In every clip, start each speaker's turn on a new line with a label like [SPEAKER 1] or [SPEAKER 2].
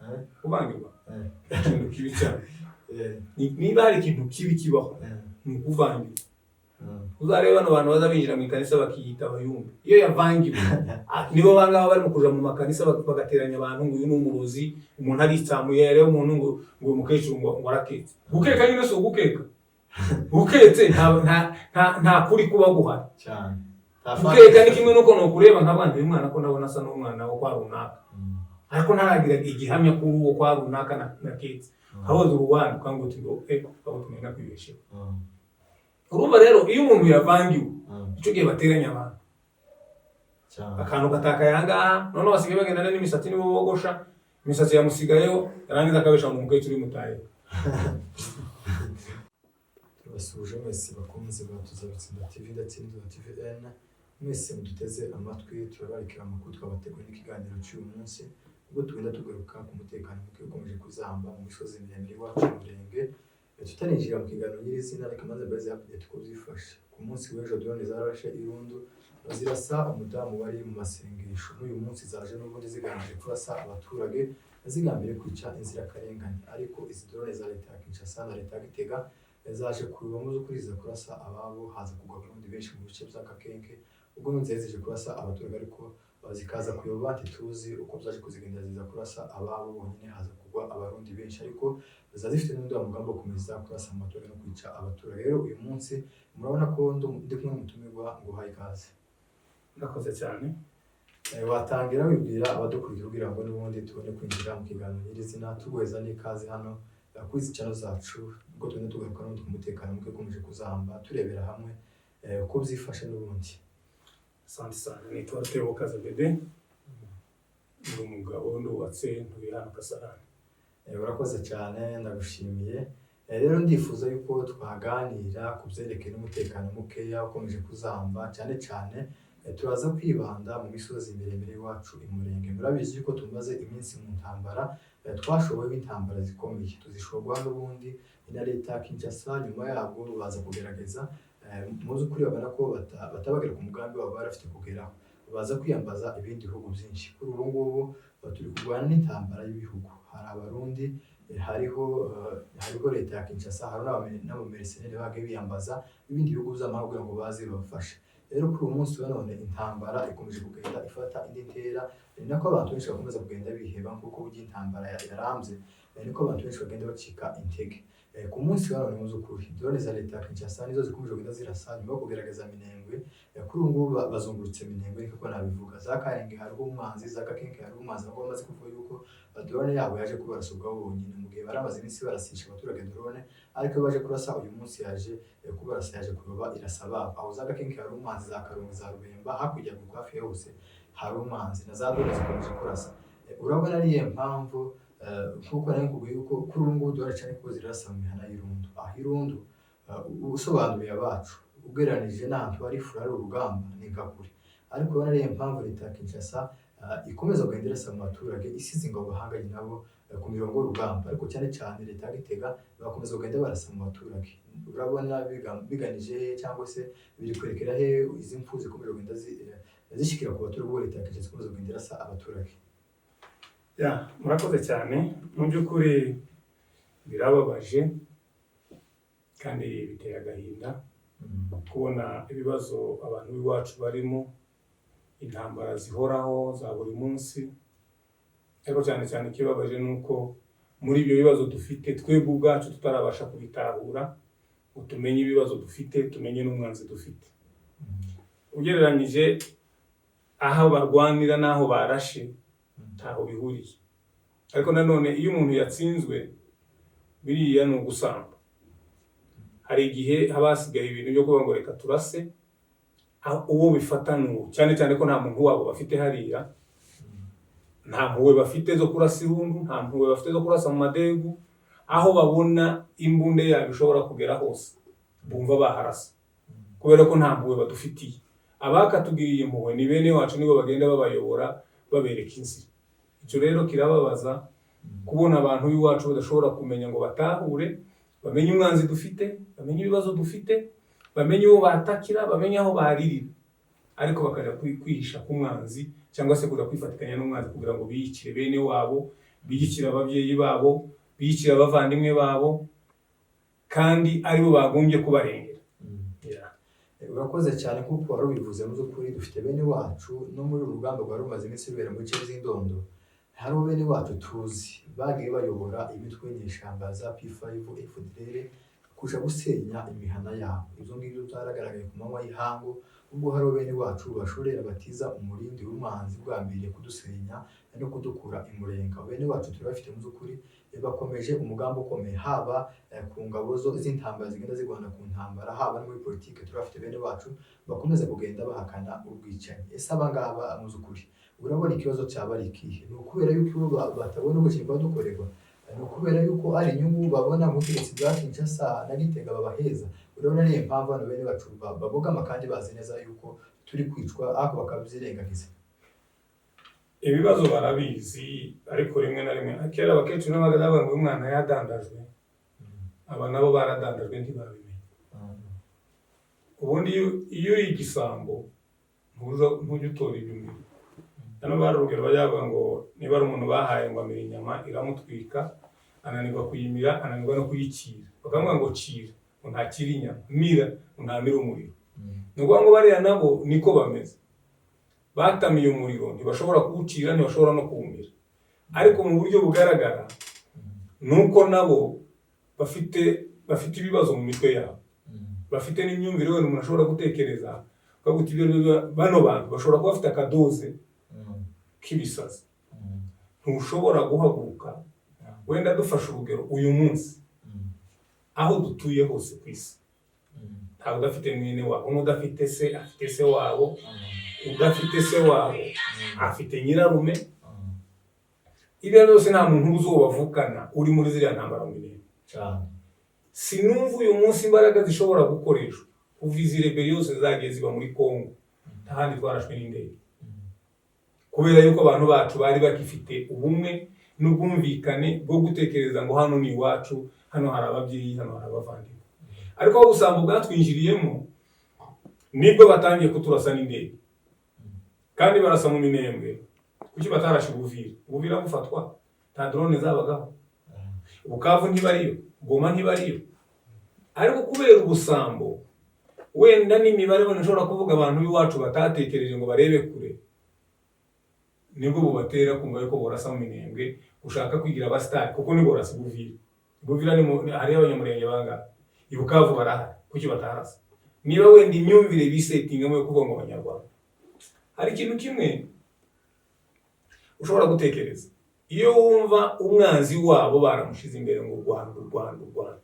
[SPEAKER 1] Eh?
[SPEAKER 2] Kuvangirwa ikintu kibi cyane. Niba hari ikintu kibi kibaho, ni ukuvangirwa. Uzarebe bano bantu baza binjira mu ikanisa bakiyita abayumbe. Iyo yavangiwe, nibo bangaba bari mu kuja mu makanisa bagateranya abantu ngo uyu ni umurozi. Umuntu aritsamuye, yareba umuntu ngo uyu mukecuru ngo araketse. Gukeka nyine si ugukeka, uketse nta kuri kuba guhari.
[SPEAKER 1] Cyane.
[SPEAKER 2] Gukeka ni kimwe nuko nukureba nk'abandi, uyu mwana ko ndabona asa n'umwana wo kwa runaka, ariko ntaragira igihamya kuri uwo kwa runaka naketse hahoze uruwandi ukanga uti ngo aho tumenya kwibesheho. Urumva rero, iyo umuntu yavangiwe, icyo gihe bateranya abantu, akantu gatakaye ahangaha. Noneho basigaye bagendana n'imisatsi, nibo bogosha imisatsi yamusigayeho, yarangiza akabesha ngo umukecuru imutayeho.
[SPEAKER 1] Turabasuhuje mwese bakunzi ba Tuzabitsinda TV ndetse n'Inzoza TV N, mwese muduteze amatwi. Turabarikira amakuru twabateguye n'ikiganiro cy'uyu munsi, ubwo tugenda tugaruka ku mutekano muke ukomeje kuzamba mu misozi miremire iwacu mu Murenge. Tutarinjira mu kiganiro nyirizina, reka maze mbaze update uko byifashe. Ku munsi w'ejo drone zarashe irundu, zirasa umudamu wari mu masengesho. N'uyu munsi zaje n'ubundi zigambiriye kurasa abaturage, zigambiriye kwica inzirakarengane. Ariko izi drone za leta ya Kinshasa na leta ya Gitega zaje kuba mu by'ukuri ziza kurasa ababo, haza kugwa Abarundi benshi mu bice bya Kakenke. Ubwo zari zije kurasa abaturage, ariko zikaza kuyoba, ntituzi uko byaje kuzigendera, ziza kurasa ababo bonyine, haza kugwa Abarundi benshi. Ariko ziba zifite n'undi mugambi wo gukomeza kurasa abaturage no kwica abaturage. Rero uyu munsi murabona ko ndi kumwe n'umutumirwa, ngo uhaye ikaze.
[SPEAKER 2] Murakoze cyane.
[SPEAKER 1] Watangira wibwira abadukurikira kugira ngo n'ubundi tubone kwinjira mu kiganiro nyirizina, tuguheza n'ikaze hano kuri izi channel zacu, ubwo tugenda tugaruka n'ubundi ku mutekano muke ukomeje kuzamba, turebera hamwe uko byifashe n'ubundi.
[SPEAKER 2] Asante sana. Nitwa Rutebuka Zebede, ndi umugabo, ndubatse, ntuye hano Kasarani.
[SPEAKER 1] Urakoze cyane, ndagushimiye. Rero ndifuza yuko twaganira ku byerekeye n'umutekano mukeya ukomeje kuzamba cyane cyane. Turaza kwibanda mu misozi miremire y'iwacu i Murenge. Murabizi yuko tumaze iminsi mu ntambara, twashoboyeho intambara zikomeye, tuzishorwa n'ubundi na leta ya Kinshasa. Nyuma yabwo baza kugerageza, mu by'ukuri babona ko batabagera ku mugambi wabo bari bafite kugeraho, baza kwiyambaza ibindi bihugu byinshi. Kuri ubu ngubu turi kurwana n'intambara y'ibihugu. Hari Abarundi, hariho leta ya Kinshasa, hari n'abamercenaires bagiye biyambaza ibindi bihugu by'amahanga kugira ngo baze babafashe. Rero kuri uyu munsi wa none intambara ikomeje kugenda ifata indi ntera, ni nako abantu benshi bakomeza kugenda biheba, nk'uko burya intambara yarambye, niko abantu benshi bagenda bacika intege. Ku munsi wa none, mu by'ukuri drone za leta ya Kinshasa nizo zikomeje kugenda zirasa nyuma yo kugerageza Minembwe. Kuri ubu ngubu bazungurutse Minembwe, niko nabivuga. Za Karenge hariho umwanzi, za Gakenke hariho umwanzi. Nabwo bamaze kuvuga yuko drone yabo yaje kubarasa ubwabo bonyine, mu gihe bari bamaze iminsi barasisha abaturage drone, ariko iyo baje kurasa uyu munsi yaje kubarasa, yaje kuyoba irasa ababo. Aho za Gakenke hari umwanzi, za Karungu, za Rubemba, hakurya ku hafi ya hose hari umwanzi, na za drone zikomeje kurasa. Urabona ariyo mpamvu, nkuko nari nkubwiye yuko kuri ubu ngubu drone cyane kuko zirasa mu mihana y'Irundu. Aho Irundu, usobanuye abacu ugereranije n'ahantu hari fura, hari urugamba, ni nka kure. Ariko urabona ariyo mpamvu leta ya Kinshasa ikomeza kugenda irasa mu baturage, isize ingabo bahanganye nabo ku mirongo y'urugamba. Ariko cyane cyane leta ya Gitega bakomeza kugenda barasa mu baturage. Urabona biganije he, cyangwa se biri kwerekera he, izi mfu zikomeje kugenda zishikira ku baturage, ubwo leta ya Kinshasa ikomeza kugenda irasa abaturage?
[SPEAKER 2] Ya, murakoze cyane. Mu by'ukuri birababaje kandi biteye agahinda kubona ibibazo abantu b'iwacu barimo, intambara zihoraho za buri munsi. Ariko cyane cyane ikibabaje ni uko muri ibyo bibazo dufite, twebwe ubwacu tutarabasha kubitahura ngo tumenye ibibazo dufite, tumenye n'umwanzi dufite. Ugereranyije aho barwanira n'aho barashe, ntaho bihuriye. Ariko nanone iyo umuntu yatsinzwe, biriya ni ugusamba. Hari igihe haba hasigaye ibintu byo kuvuga ngo reka turase aho uwo bifata ni uwo, cyane cyane ko nta muntu wabo bafite hariya, nta mpuhwe bafite zo kurasa irundu, nta mpuhwe bafite zo kurasa mu madegu. Aho babona imbunda yabo ishobora kugera hose, bumva baharasa, kubera ko nta mpuhwe badufitiye. Abakatugiriye impuhwe ni bene wacu, nibo bagenda babayobora, babereka inzira. Icyo rero kirababaza, kubona abantu b'iwacu badashobora kumenya ngo batahure, bamenye umwanzi dufite, bamenye ibibazo dufite, bamenye uwo batakira, bamenye aho baririra, ariko bakajya kwihisha ku mwanzi cyangwa se kujya kwifatikanya n'umwanzi kugira ngo biyicire bene wabo. Biyicira ababyeyi babo, biyicira abavandimwe babo, kandi aribo bagombye kubarengera. Yeah.
[SPEAKER 1] Urakoze cyane kuko wari ubivuze. Mu by'ukuri dufite bene wacu no muri uru rugamba rwari rumaze iminsi rubera mu bice by'Indondo, hariho bene wacu tuzi bagiye bayobora imitwe y'inyeshyamba za P5, FDLR, kuja gusenya imihana yabo. Ibyo ngibyo byaragaragaye ku manywa y'ihangu, ubwo hariho bene wacu bashorera batiza umurindi w'umwanzi ugambiriye kudusenya no kudukura imurenga. Bene wacu turabafite mu by'ukuri, bakomeje umugambi ukomeye, haba ku ngabo zo z'intambara zigenda zirwana ku ntambara, haba no muri politike turabafite bene wacu bakomeza kugenda bahakana ubwicanyi. Ese aba ngaba mu by'ukuri urabona ikibazo cyaba ari ikihe? Ni ukubera yuko bo batabona ubwicanyi buba dukorerwa? Ni ukubera yuko ari inyungu babona mu butegetsi bwa Kinshasa na Gitega babaheza? Urabona niyo mpamvu hano bene bacu babogama kandi bazi neza yuko turi kwicwa, ariko bakabyirengagiza?
[SPEAKER 2] Ibibazo barabizi, ariko rimwe na rimwe, kera abakecuru n'abagabo bavuga ngo uyu mwana yadandajwe. Aba nabo baradandajwe ntibabimenya. Ubundi iyo uri igisambo ntujya utora ibimera. Hano bari urugero bajya bavuga ngo niba ari umuntu bahaye ngo amira inyama iramutwika, ananirwa kuyimira, ananirwa no kuyicira, bakavuga ngo cira, ngo ntakira inyama, mira, ngo ntamira umuriro. Ni ukuvuga ngo bariya nabo niko bameze, batamiye umuriro, ntibashobora kuwucira, ntibashobora no kuwumira. Ariko mu buryo bugaragara ni uko nabo bafite ibibazo mu mitwe yabo, bafite n'imyumvire wenda umuntu ashobora gutekereza ukavuga uti ibyo bano bantu bashobora kuba bafite akadoze k'ibisazi. Ntushobora guhaguruka, wenda dufashe urugero uyu munsi, aho dutuye hose ku isi, ntawe udafite mwene wabo, n'udafite se afite se wabo, udafite se wabo afite nyirarume. Ibyo byose nta muntu uzi uwo bavukana uri muri ziriya ntambara mu Minembwe.
[SPEAKER 1] Cyane.
[SPEAKER 2] Sinumva uyu munsi imbaraga zishobora gukoreshwa. Kuva izi rébellion zose zagiye ziba muri Congo, nta handi twarashwe n'indege, kubera yuko abantu bacu bari bagifite ubumwe n'ubwumvikane bwo gutekereza ngo hano ni iwacu, hano hari ababyeyi, hano hari abavandimwe. Ariko aho ubusambo bwatwinjiriyemo, nibwo batangiye kuturasa n'indege, kandi barasa mu Minembwe. Kuki batarashe Ubuvira? Ubuvira bufatwa nta drone zabagaho? Bukavu ntibariyo, Goma ntibariyo? Ariko kubera ubusambo, wenda n'imibare wenda nshobora kuvuga abantu b'iwacu batatekereje ngo barebe kure, nibwo bubatera kumva yuko borasa mu Minembwe, gushaka kwigira abasitari, kuko ni borasa Buvira. Buvira ni hariyo Abanyamurenge bangahe? I Bukavu barahari, kuki batarasa? Niba wenda imyumvire bisetingamo yo kuvuga ngo Abanyarwanda, hari ikintu kimwe ushobora gutekereza: iyo wumva umwanzi wabo baramushize imbere ngo u Rwanda, u Rwanda, u Rwanda,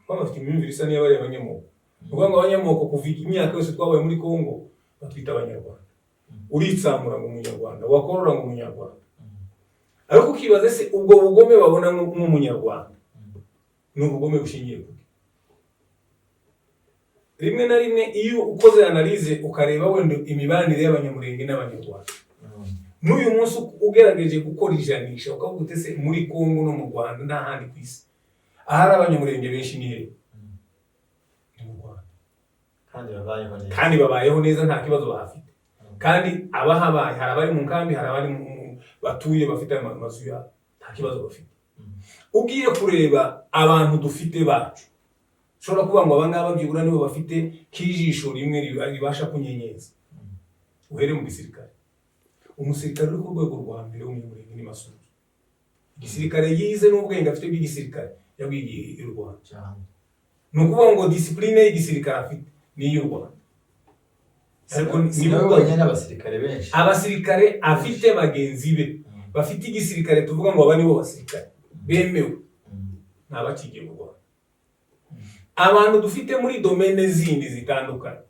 [SPEAKER 2] baba bafite imyumvire isa n'iy'abariya abanyamoko. Ni ukuvuga ngo abanyamoko kuva imyaka yose twabaye muri Congo batwita Abanyarwanda, uritsamura ngo Umunyarwanda, wakorora ngo Umunyarwanda. Ariko ukibaza se ubwo bugome babona nk'Umunyarwanda ni ubugome bushingiye kuki? Rimwe na rimwe iyo ukoze analyse ukareba wenda imibanire y'Abanyamurenge n'Abanyarwanda n'uyu munsi, ugerageje gukora ijanisha ukavuga uti ese muri Congo no mu Rwanda nta handi ku isi ahari Abanyamurenge benshi ni hehe? Ni mu Rwanda.
[SPEAKER 1] Kandi babayeho neza.
[SPEAKER 2] Kandi babayeho neza, nta kibazo bahafite. Kandi abahabaye, hari abari mu nkambi, hari abari batuye bafite amazu yabo, nta kibazo bafite. Ugiye kureba abantu dufite bacu, ushobora kuvuga ngo aba ngaba byibura nibo bafite k'ijisho rimwe ribasha kunyenyeza, uhere mu gisirikare. Umusirikare uri ku rwego rwa mbere w'Umunyamurenge ni Masunzu. Igisirikare yize n'ubwenge afite bw'igisirikare yabwigiye i Rwanda.
[SPEAKER 1] Cyane.
[SPEAKER 2] Ni ukuvuga ngo discipline y'igisirikare afite ni iy'u Rwanda. Ariko
[SPEAKER 1] si
[SPEAKER 2] ni
[SPEAKER 1] nawe
[SPEAKER 2] bwo
[SPEAKER 1] wenyine, n'abasirikare benshi.
[SPEAKER 2] Abasirikare afite bagenzi be bafite igisirikare, tuvuga ngo aba nibo basirikare bemewe, ni abakigiye mu Rwanda. Abantu dufite muri domaine zindi zitandukanye,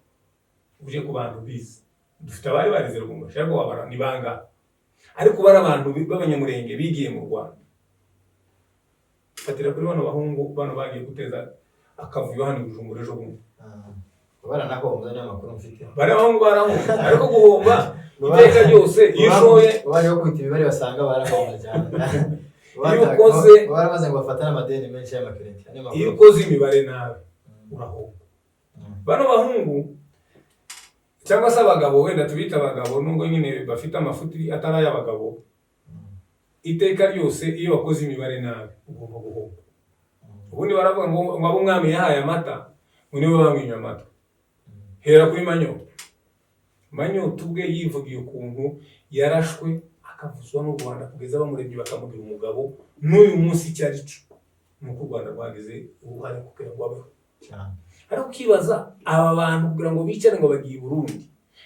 [SPEAKER 2] uje ku bantu bize, dufite abari barize Lubumbashi, ariko wabara ni bangahe? Ariko bari abantu b'Abanyamurenge bigiye mu Rwanda, fatira kuri bano bahungu bano bagiye guteza akavuyo hano i Bujumbura ejo bundi.
[SPEAKER 1] Baranahombye, niyo makuru mfite.
[SPEAKER 2] Bari abahungu barahomba, ariko guhomba iteka ryose iyo ushoye
[SPEAKER 1] Bari bakubita imibare basanga barahombye cyane.
[SPEAKER 2] Iyo ukoze-
[SPEAKER 1] Baramaze ngo bafatane amadeni menshi y'amakereti. Niyo makuru.
[SPEAKER 2] Iyo ukoze imibare nabi urahomba. Bano bahungu cyangwa se abagabo, wenda tubita abagabo nubwo nyine bafite amafuti atari ay'abagabo. Iteka ryose iyo wakoze imibare nabi ugomba guhomba. Ubundi baravuga ngo abo umwami yahaye amata ngo nibo bamwimye amata. Hera kuri Manyota. Manyota ubwe yivugiye ukuntu yarashwe akavuzwa n'u Rwanda kugeza bamurebye bakamugira umugabo. N'uyu munsi icyo ari cyo ni uko u Rwanda rwagize uruhare kugira ngo abeho.
[SPEAKER 1] Cyane.
[SPEAKER 2] Ariko ukibaza aba bantu kugira ngo bicare ngo bagiye i Burundi,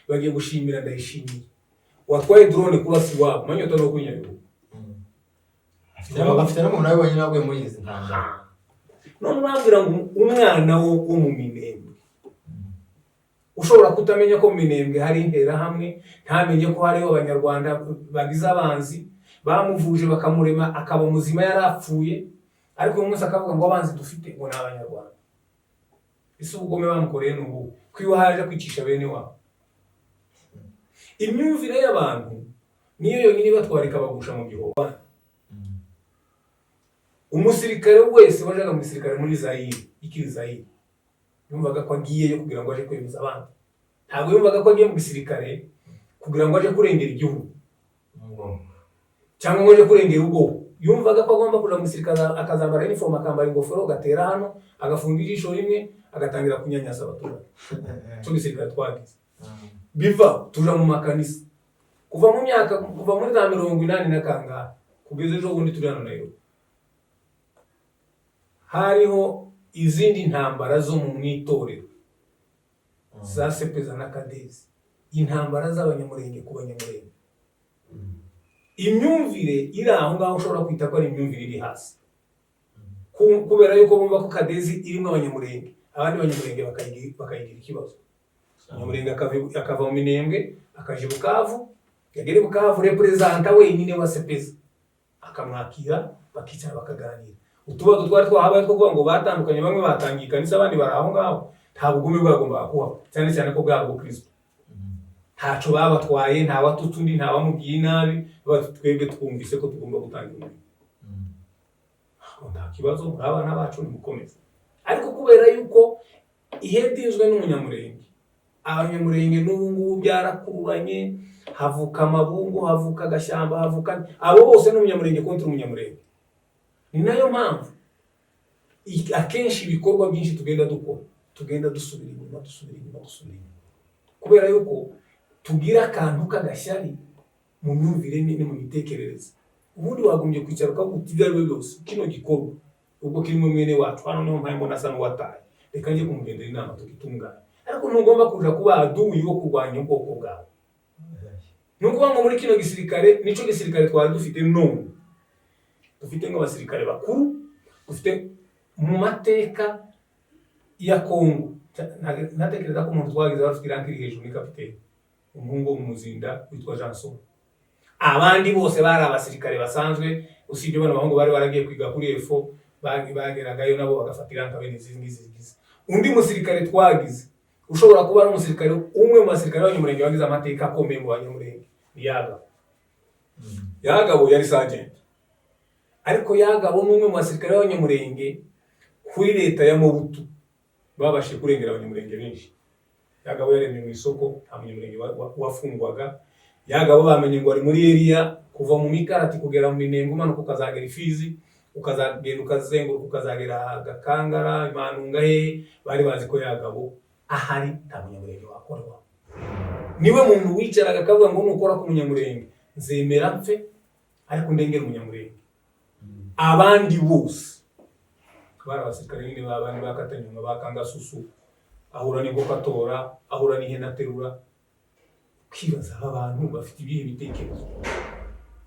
[SPEAKER 2] bagiye gushimira Ndayishimiye watwaye drone kurasa iwabo. Manyota no kuri Nyabihu.
[SPEAKER 1] Afite n'umuntu nawe wenyine waguye muri izi ntambara.
[SPEAKER 2] None urambwira ngo umwana wo mu Minembwe ushobora kutamenya ko mu Minembwe hari Interahamwe, ntamenye ko hariho Abanyarwanda bagize abanzi bamuvuje bakamurema akaba muzima, yarapfuye, ariko uyu munsi akavuga ngo abanzi dufite ngo ni Abanyarwanda. Ese ubugome bamukoreye ni ubu ko iwe haje kwicisha bene wabo? Imyumvire y'abantu niyo yonyine ibatwara ikabagusha mu gihombo. Umusirikare wese wajaga mu gisirikare muri Zayire, ikiri Zayire, yumvaga ko agiyeyo kugira ngo aje kwemeza abandi. Ntabwo yumvaga ko agiye mu gisirikare kugira ngo aje kurengera igihugu cyangwa ngo aje kurengera ubwoko. Yumvaga ko agomba kuja mu gisirikare akazambara uniform, akambara ingofero, agatera hano, agafunga ijisho rimwe, agatangira kunyanyasa abaturage. Cyo gisirikare twagize biva tuja mu makanisa kuva mu myaka, kuva muri za 80 na kangahe kugeza ejo bundi turi hano Nairobi. Hariho izindi ntambara zo mu itorero za Sepeza na Kadezi, intambara z'Abanyamurenge ku Banyamurenge. Imyumvire iri aho ngaho ushobora kwita ko ari imyumvire iri hasi, kubera yuko bumva ko Kadezi irimo Abanyamurenge, abandi Banyamurenge bakayigira ikibazo. Umunyamurenge akava mu Minembwe akaja i Bukavu, yagera i Bukavu représentant wenyine wa Sepeza akamwakira, bakicara bakaganira utubazo twari twahabaye two kuvuga ngo batandukanye, bamwe batangiye ikanisa, abandi bari aho ngaho. Nta bugome bwagombaga kuhaba, cyane cyane ko bwari ubukristo. Ntaco babatwaye, nta watutse undi, nta wamubwiye nabi. Bati twebwe twumvise ko tugomba gutanga umurimo, nta kibazo, muri abana bacu, nimukomeze. Ariko kubera yuko ihedinzwe n'Umunyamurenge, Abanyamurenge n'ubu ngubu byarakururanye, havuka amabungu, havuka agashyamba, havuka abo bose n'Umunyamurenge contre Umunyamurenge. Ni nayo mpamvu akenshi ibikorwa byinshi tugenda dukora tugenda dusubira inyuma, dusubira inyuma, dusubira inyuma, kubera yuko tugira akantu k'agashyari mu myumvire no mu mitekerereze. Ubundi wagombye kwicara ukavuga uti ibyo ari byo byose kino gikorwa ubwo kirimo mwene wacu hano, niho mpaye mbona asa n'uwataye, reka njye kumugendera inama tugitunganye. Ariko ntugomba kuja kuba aduyi wo kurwanya ubwoko bwawe. Ni ukuvuga ngo muri kino gisirikare, nico gisirikare twari dufite none, dufite nk'abasirikare bakuru dufite mu mateka ya Kongo. Ntatekereza ko umuntu twagize bafite i rank iri hejuru ni kapiteni, umuhungu wo mu Muzinda witwa Janson. Abandi bose bari abasirikare basanzwe, usibye bano bahungu bari baragiye kwiga kuri EFO, bageragayo nabo bagafata i rank bene izi ngizi ngizi. Undi musirikare twagize ushobora kuba ari umusirikare, umwe mu basirikare b'Abanyamurenge wagize amateka akomeye mu Banyamurenge ni Yagabo. Yagabo yari sergeant, ariko Yagabo ni umwe mu basirikare b'Abanyamurenge kuri leta ya Mobutu babashije kurengera Abanyamurenge benshi. Yagabo yaremye mu isoko, nta Munyamurenge wafungwaga. Yagabo bamenye ngo ari muri area kuva mu Mikarati kugera mu Minembwe, umanuka ukazagera Ifizi, ukazagenda ukazenguruka ukazagera Gakangara, Imanunga, hehe, bari bazi ko Yagabo ahari nta Munyamurenge wakorwa. Niwe muntu wicaraga akavuga ngo nukora ku Munyamurenge nzemera mpfe, ariko ndengera Umunyamurenge. Abandi bose bari abasirikare nyine, babandi bakatanyuma bakangasusu, ahura n'inkoko atora, ahura n'ihene aterura. Ukibaza aba bantu bafite ibihe bitekerezo?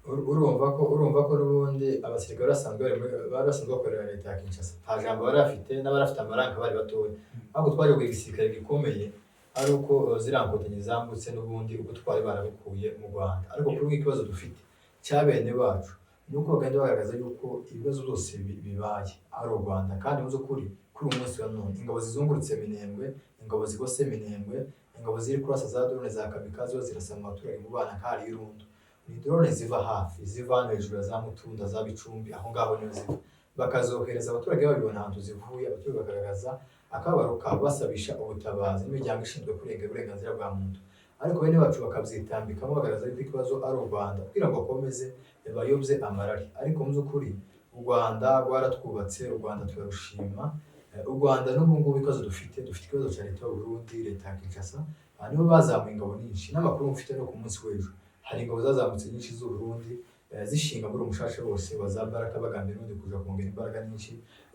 [SPEAKER 1] Urumva ko n'ubundi abasirikare basanzwe bari basanzwe bakorera leta ya Kinshasa, nta jambo bari bafite, n'abari bafite ama rank bari batoya. Ahubwo twaje kugira igisirikare gikomeye ari uko ziriya nkotanyi zambutse, n'ubundi ubutwari barabukuye mu Rwanda. Ariko kuri ubu ikibazo dufite cya bene bacu ni uko bagenda bagaragaza yuko ibibazo byose bibaye ari u Rwanda. Kandi mu by'ukuri kuri uyu munsi wa none ingabo zizungurutse Minembwe, ingabo zigose Minembwe, ingabo ziri kurasa za drone za kamikaze zo zirasa mu baturage, mu bana nk'ahari y'Irundu, ni drone ziva hafi, ziva hano hejuru ya za Mutunda, za Bicumbi, aho ngaho niho ziva, bakazohereza abaturage babibona ahantu zivuye. Abaturage bagaragaza akababaro kabo basabisha ubutabazi n'imiryango ishinzwe kurengera uburenganzira bwa muntu. Ariko bene bacu bakabyitambikamo bagaragaza yuko ikibazo ari u Rwanda kugira ngo bakomeze bayobye amarari. Ariko mu by'ukuri u Rwanda rwaratwubatse, u Rwanda turarushima. U Rwanda n'ubu ngubu ibibazo dufite ikibazo cya leta y'u Burundi, leta ya Kinshasa. Aha nibo bazamuye ingabo nyinshi. N'amakuru mfite no ku munsi w'ejo hari ingabo zazamutse nyinshi z'u Burundi, zishinga muri umushasha wose wa za Baraka, bagambira n'ubundi kuja kongera imbaraga nyinshi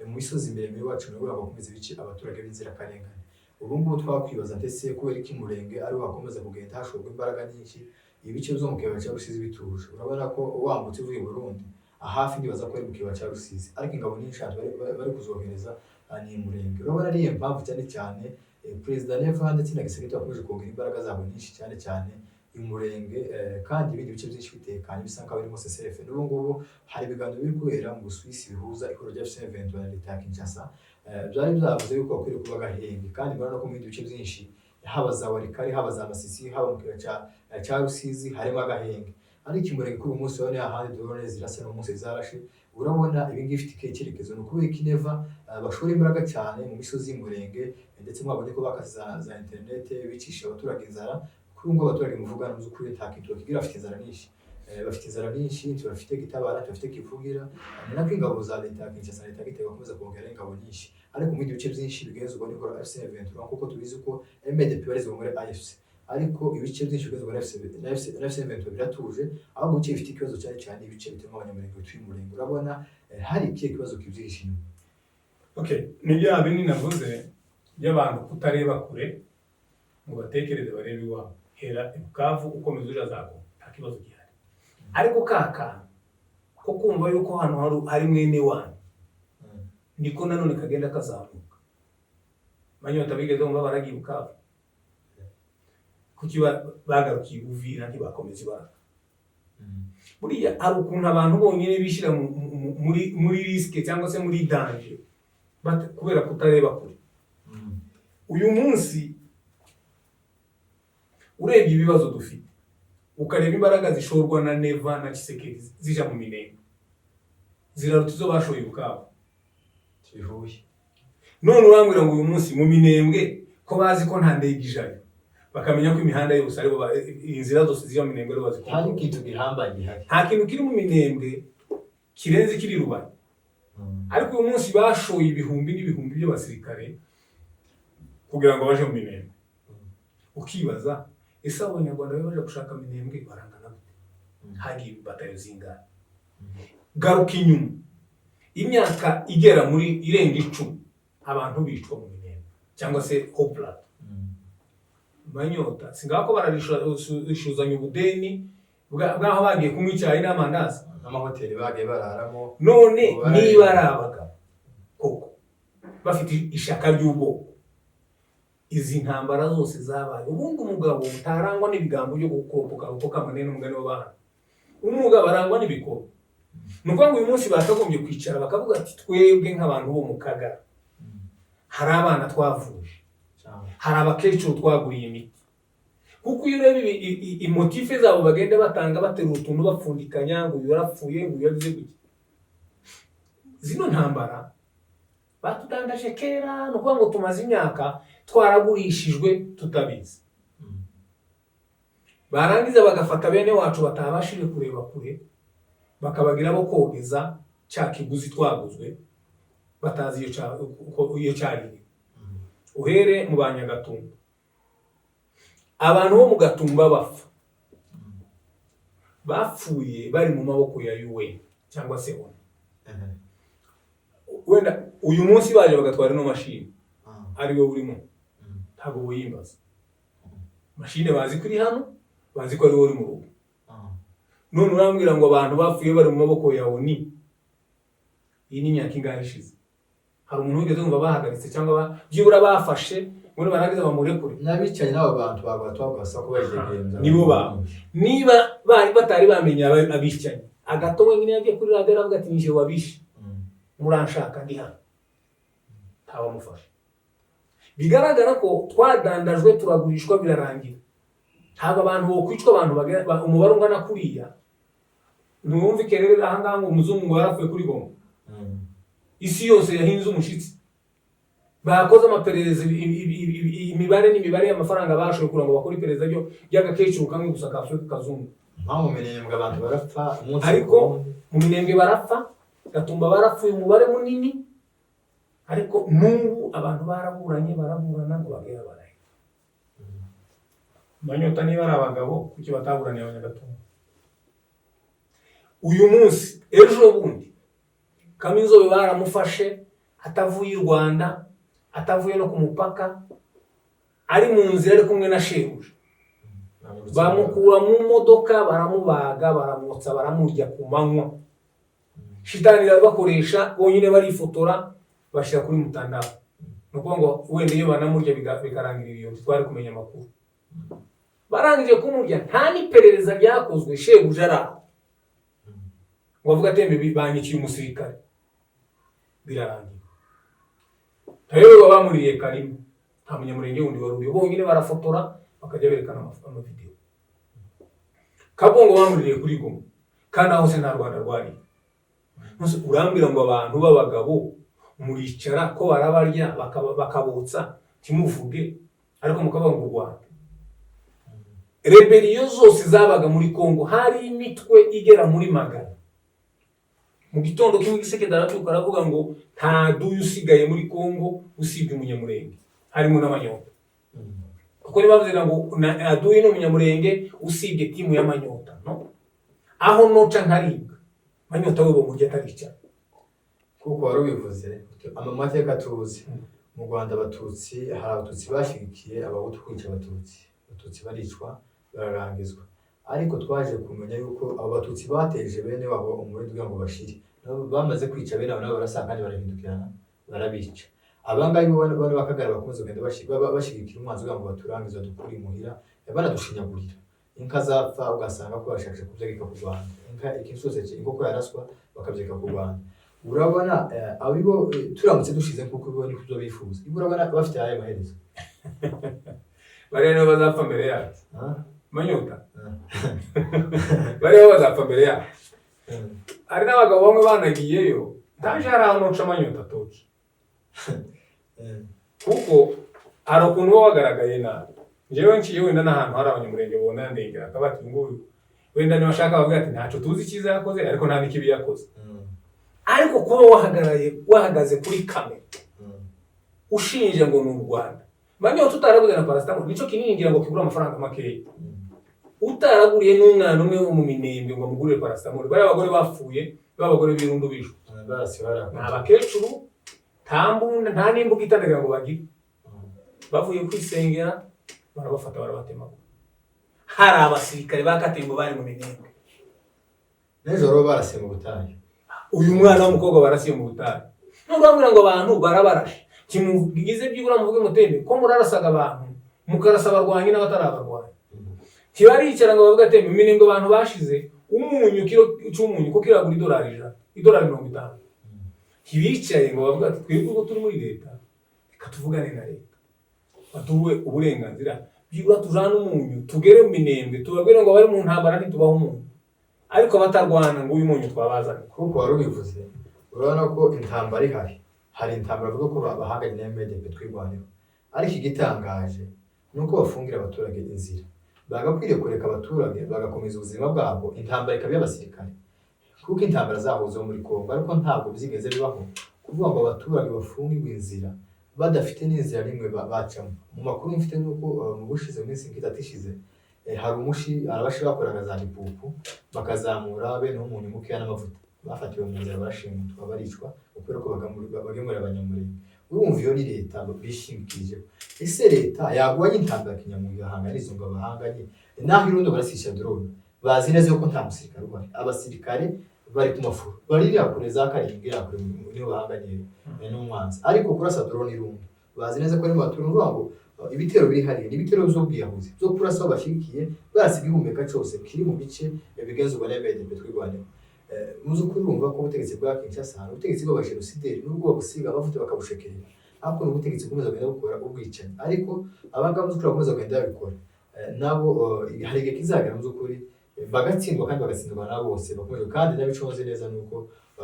[SPEAKER 1] mu misozi miremire iwacu, kugira ngo bakomeze bice abaturage b'inzirakarengane. Ubu ngubu twakwibaza ndetse kubera ko Umurenge ariho hakomeza kugenda hashorwa imbaraga nyinshi, ibice byo mu kibaya cya Rusizi bituje. Urabona ko wambutse uvuye i Burundi hafi, ndibaza ko ari mu kibaya cya Rusizi, ariko ingabo nyinshi ahantu bari kuzohereza ni Umurenge. Urabona ariyo mpamvu cyane cyane Perezida Neva ndetse na Tshisekedi bakomeje kongera imbaraga zabo nyinshi cyane cyane Umurenge, kandi ibindi bice byinshi bitekanye bisa nkaho birimo CCF. N'ubu ngubu hari ibiganiro biri kubera mu Busuwisi bihuza ihuriro rya AFC M23 na leta ya Kinshasa. Byari byavuze yuko bakwiriye kuba agahenge, kandi murabona ko mu bindi bice byinshi, haba za Walikale, haba za Masisi, haba mu kibaya cya Rusizi, harimo agahenge. Ariko Imurenge kuri uyu munsi urabona hahandi drone zirasa n'umunsi zarashe. Urabona ibi ngibi bifite ikihe cyerekezo? Ni ukubera ko Neva bashora imbaraga cyane mu misozi y'Umurenge, ndetse mwabonye ko bakase za interinete, bicisha abaturage inzara. Kuri ubu ngubu abaturage muvugana mu by'ukuri nta kintu bakigira, bafite inzara nyinshi. Bafite inzara nyinshi, ntibafite gitabara, ntibafite kivugira. Ni nako ingabo za leta ya Kinshasa na leta ya Gitega bakomeza kongera ingabo nyinshi, ariko mu bindi bice byinshi bigenzurwa n'ihuriro AFC M23, kuko tubizi ko MDP ibarizwa muri AFC, ariko ibice byinshi bigenzurwa na AFC M23 biratuje. Ahubwo ibice bifite ikibazo cyane cyane ibice bituma Abanyamurenge batuye Umurenge. Urabona hari ikihe kibazo kibyihishe inyuma?
[SPEAKER 2] Okay, ni bya bindi navuze by'abantu kutareba kure ngo batekereze, barebe iwabo. Hera i Bukavu ukomeza uja za Goma, nta kibazo gihari, ariko ka kantu ko kumva yuko hano hari mwene wanyu niko nanone kagenda kazamuka. Manyota bigeze bumva baragiye i Bukavu, kuki bagarukiye Uvira ntibakomeza ibaraka? Buriya hari ukuntu abantu bonyine bishyira muri risque cyangwa se muri danger kubera kutareba kure. Uyu munsi urebye ibibazo dufite, ukareba imbaraga zishorwa na Neva na Tshisekedi zija mu Minembwe, ziraruta izo bashoye i Bukavu.
[SPEAKER 1] Bihuye.
[SPEAKER 2] None urambwira ngo uyu munsi mu Minembwe, ko bazi ko nta ndege ijayo, bakamenya ko imihanda yose aribo inzira zose zija mu Minembwe aribo
[SPEAKER 1] Nta
[SPEAKER 2] bazikontorora,
[SPEAKER 1] n'ikintu gihambaye gihari.
[SPEAKER 2] Nta kintu kiri mu Minembwe kirenze kiri Rubaya. Ariko uyu munsi bashoye ibihumbi n'ibihumbi by'abasirikare kugira ngo baje mu Minembwe. Ukibaza, ese abo Banyarwanda bari baje gushaka Minembwe barangana gute? Hagiye batayo zingana? Garuka inyuma imyaka igera muri irenga 10, abantu bicwa mu Minembwe cyangwa se Haut Plateau. Manyota singaho ko bararishuzanya ubudeni bw'aho bagiye kunywa icyayi n'amandazi.
[SPEAKER 1] N'amahoteli bagiye bararamo.
[SPEAKER 2] None
[SPEAKER 1] Ubu
[SPEAKER 2] niba ari abagabo koko bafite ishaka ry'ubwoko, izi ntambara zose zabaye, ubundi umugabo utarangwa n'ibigambo byo gukurupuka kuko kamane n'umugani w'abana, umugabo arangwa n'ibikorwa. Ni ukuvuga ngo uyu munsi bakagombye kwicara bakavuga ati: "Twebwe nk'abantu bo mu Kagara, hari abana twavuje,
[SPEAKER 1] cyangwa
[SPEAKER 2] hari abakecuru twaguriye imiti." Kuko iyo ureba imotif zabo bagenda batanga, baterura utuntu bapfundikanya ngo uyu yarapfuye, ngo uyu yagize gutya, zino ntambara batudandaje kera. Ni ukuvuga ngo tumaze imyaka twaragurishijwe tutabizi. Barangiza bagafata bene wacu batabashije kureba kure, bakabagira bo kogeza cya kiguzi twaguzwe batazi iyo iyo cyaririwe. Uhere mu Banyagatumba, abantu bo mu Gatumba bapfa, bapfuye bari mu maboko ya UN cyangwa se ONU. Wenda uyu munsi baje bagatwara ino mashini ari we urimo, ntabwo wiyimbaza mashine, bazi ko iri hano, bazi ko ari wowe uri mu rugo. None urambwira ngo abantu bapfuye bari mu maboko ya ONU, iyi ni imyaka ingahe ishize? Hari umuntu wigeze wumva bahagaritse cyangwa byibura bafashe ngo barangiza bamurekure?
[SPEAKER 1] N'abicanyi n'abo bantu bagwa twabwasa ko bayidegemvya.
[SPEAKER 2] Nibo ba niba bari batari bamenya abicanyi, Agato wenyine yagiye kuri radiyo aravuga ati: "Nije wabishe, muranshaka ndi hano." Ntawamufasha. Bigaragara ko twadandajwe, turagurishwa, birarangira. Ntabwo abantu bokwicwa, abantu umubare ungana kuriya. Ntiwumve ikerere ahangaha ngo umuzungu ngo yarapfuye kuri Goma, isi yose yahinze umushitsi. Bakoze amaperereza, imibare n'imibare y'amafaranga bashoboye kugira ngo bakore iperereza ryo ry'agakecuru kamwe gusa kapfuye k'akazungu.
[SPEAKER 1] Mpamvu mu Minembwe abantu barapfa umunsi
[SPEAKER 2] Ariko
[SPEAKER 1] ku wundi.
[SPEAKER 2] mu Minembwe barapfa, Gatumba barapfuye umubare munini, ariko n'ubu abantu baraburanye, baraburana ngo bagere barahe. Manyota niba ari abagabo, kuki bataburaniye Abanyagatumba? Uyu munsi, ejo bundi Kaminzobe baramufashe atavuye i Rwanda, atavuye no ku mupaka, ari mu nzira ari kumwe na shebuja, bamukura mu modoka, baramubaga, baramwotsa, baramurya ku manywa. Shitani irabakoresha bonyine, barifotora bashyira kuri mutandao. Ni ukuvuga ngo wenda iyo banamurya bikarangirira iyo, ntitwari kumenya amakuru. Barangije kumurya, nta n'iperereza ryakozwe. Shebuja ari aho ngo avuge ati: "Mbe banyiciye umusirikare," birarangira. Ntayoberwa bamuriye karimo, nta munyamurenge wundi wari uriyo, bonyine barafotora bakajya berekana amavidewo. Kabongo bamuririye kuri Goma, kandi aho hose nta Rwanda rwariye. Nonese urambwira ngo abantu b'abagabo muricara ko barabarya, bakabotsa, ntimuvuge, ariko mukavuga ngo u Rwanda? Rébellion zose zabaga muri Congo, hari imitwe igera muri 100. Mu gitondo kimwe Tshisekedi arabyuka aravuga ngo nta duyu usigaye muri Congo usibye umunyamurenge, harimo n'Amanyota, kuko niba bavuze ngo aduyi ni umunyamurenge usibye team y'Amanyota, no aho noca nkaribwa, Manyota we bamurya ataricara.
[SPEAKER 1] Kuko wari ubivuze, amateka tuzi mu Rwanda, Abatutsi, hari Abatutsi bashyigikiye Abahutu kwica Abatutsi, Abatutsi baricwa, bararangizwa. Ariko twaje kumenya yuko abo Batutsi bateje bene wabo umurindi kugira ngo bashire. Nabo bamaze kwica bene wabo, nabo barasanga kandi barahindukirana barabica. Abangaba bano bakagara bakomeza kugenda bashyigikira umwanzi kugira ngo baturangize, badukure imuhira, banadushinyagurira. Inka zapfa ugasanga ko bashakisha kubyegeka ku Rwanda, inka, ikintu cyose, inkoko yaraswa bakabyeka ku Rwanda. Urabona abibo turamutse dushize kuko bo niko byo bifuza, ibo urabona bafite ayahe maherezo?
[SPEAKER 2] Bariya nibo bazapfa mbere yacu.
[SPEAKER 1] Ah?
[SPEAKER 2] Manyota.
[SPEAKER 1] Ah.
[SPEAKER 2] Bariya bo bazapfa mbere yacu. Hari n'abagabo bamwe banagiyeyo ntaje, hari aho noca Manyota atoca, kuko hari ukuntu uba wagaragaye nabi. Njyewe nciye wenda n'ahantu hari abanyamurenge babona ndengera, akaba ati nguyu wenda niba ashaka bavuga ati ntacyo tuzi icyiza yakoze, ariko nta n'ikibi yakoze. Ariko kuba wahagararaye, wahagaze kuri kamera, ushinja ngo ni u Rwanda, Manyota utaraguze na paracetamol, nicyo kinini ngira ngo kigura amafaranga makeya, utaraguriye n'umwana umwe wo mu Minembwe ngo amugurire paracetamol. Bariya abagore bapfuye, b'abagore b'irundu bishwe,
[SPEAKER 1] Barasi bara
[SPEAKER 2] ni abakecuru, nta mbunda, nta n'imbuga itandagira ngo bagire. Bavuye kwisengera barabafata, barabatemagura. Hari abasirikare ba Katembo bari mu Minembwe.
[SPEAKER 1] Nijoro barasiye mu butayu.
[SPEAKER 2] Uyu mwana w'umukobwa barasiye mu butayu. Nubwo bambwira ngo abantu barabarashe, kimugize byibura muvuge mutembe ko murarasaga abantu, mukarasa abarwanyi n'abatari abarwanyi. Ntibaricara ngo bavuge ati mu Minembwe abantu bashize, umunyu, kiro cy'umunyu ko kiragura $100, $50. Ntibicaye ngo bavuge ati twebwe ubwo turi muri leta, reka tuvugane na leta baduhe uburenganzira byibura tujane umunyu, tugere mu Minembwe tubabwire ngo bari mu ntambara ntitubaho umunyu, ariko abatarwana ngo uyu munyu twabazanye.
[SPEAKER 1] Kuko wari ubivuze, urabona ko intambara ihari, hari intambara bavuga ko bahanganye na MDP Twirwaneho, ariko igitangaje ni uko bafungira abaturage inzira. Bagakwiriye kureka abaturage bagakomeza ubuzima bwabo, intambara ikaba iy'abasirikare, kuko intambara zahozeho muri Kongo, ariko ntabwo byigeze bibaho kuvuga ngo abaturage bafungirwe inzira badafite n'inzira n'imwe bacamo. Mu makuru mfite ni uko mu bushize, mu minsi nk'itatu ishize, hari umushi, hari abashi bakoraga za gipupu bakazamura bene umunyu mukeya n'amavuta, bafatiwe mu nzira barashimutwa, baricwa kubera ko bagemurira Abanyamurenge. Urumva iyo ni leta bishingikirijeho? Ese leta yaguhanye intambara kinyamwuga igahangana n'izo ngo bahanganye, naho irundo barasisha drone, bazi neza yuko nta musirikare uhari? Abasirikare bari ku mafuro, baririya kure za karindwi, iriya kure niho bahanganye n'umwanzi, ariko kurasa drone irundo bazi neza ko ari mu baturage. Uvuga ngo ibitero biri hariya ni ibitero by'ubwiyahuzi byo kurasa aho bashyigikiye, barasa igihumeka cyose kiri mu bice bigenzurwa na MDP Twirwaneho. Mu by'ukuri urumva ko ubutegetsi bwa Kinshasa ni ubutegetsi bw'abajenosideri, nubwo babusiga amavuta bakabushekerera, ariko ni ubutegetsi bukomeza kugenda bukora ubwicanyi. Ariko abangaba mu by'ukuri bakomeza kugenda babikora, nabo hari igihe kizagera mu by'ukuri bagatsindwa, kandi bagatsindwa na bose bakomeje. Kandi n'abico nzi neza ni uko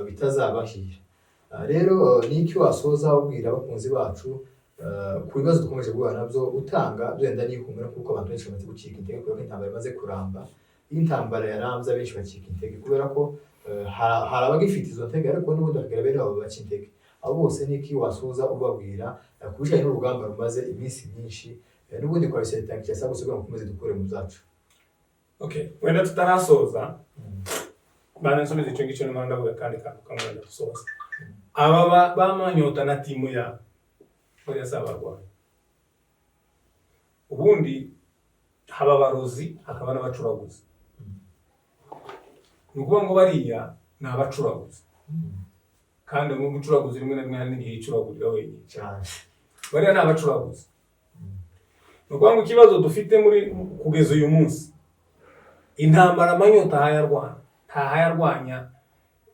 [SPEAKER 1] bitazabahira. Rero ni iki wasoza ubwira abakunzi bacu ku bibazo dukomeje guhura nabyo, utanga byenda n'ihumure, kuko abantu benshi bamaze gucika intege kubera ko intambara imaze kuramba? Iyo intambara yarambye, abenshi bacika intege kubera ko hari abagifite izo ntege, ariko n'ubundi bakagira bene wabo baca intege. Abo bose ni iki wasoza ubabwira ku bijyanye n'urugamba rumaze iminsi myinshi, n'ubundi coalition ya Kinshasa gusa, kugira ngo dukomeze dukure mu byacu?
[SPEAKER 2] Okay, wenda tutarasoza, bana nsubiza icyo ngicyo, nyuma ndavuga akandi kantu kamwe wenda dusoza. Aba bamanyota na team yabo, bariya si abarwanyi. Ubundi haba abarozi, hakaba n'abacuraguzi. Ni ukuvuga ngo bariya ni abacuraguzi, kandi mu bucuraguzi rimwe na rimwe hari n'igihe yicuragurira wenyine. Bariya ni abacuraguzi. Ni ukuvuga ngo ikibazo dufite muri kugeza uyu munsi, intambara Manyota ntayarwana, ntahayarwanya,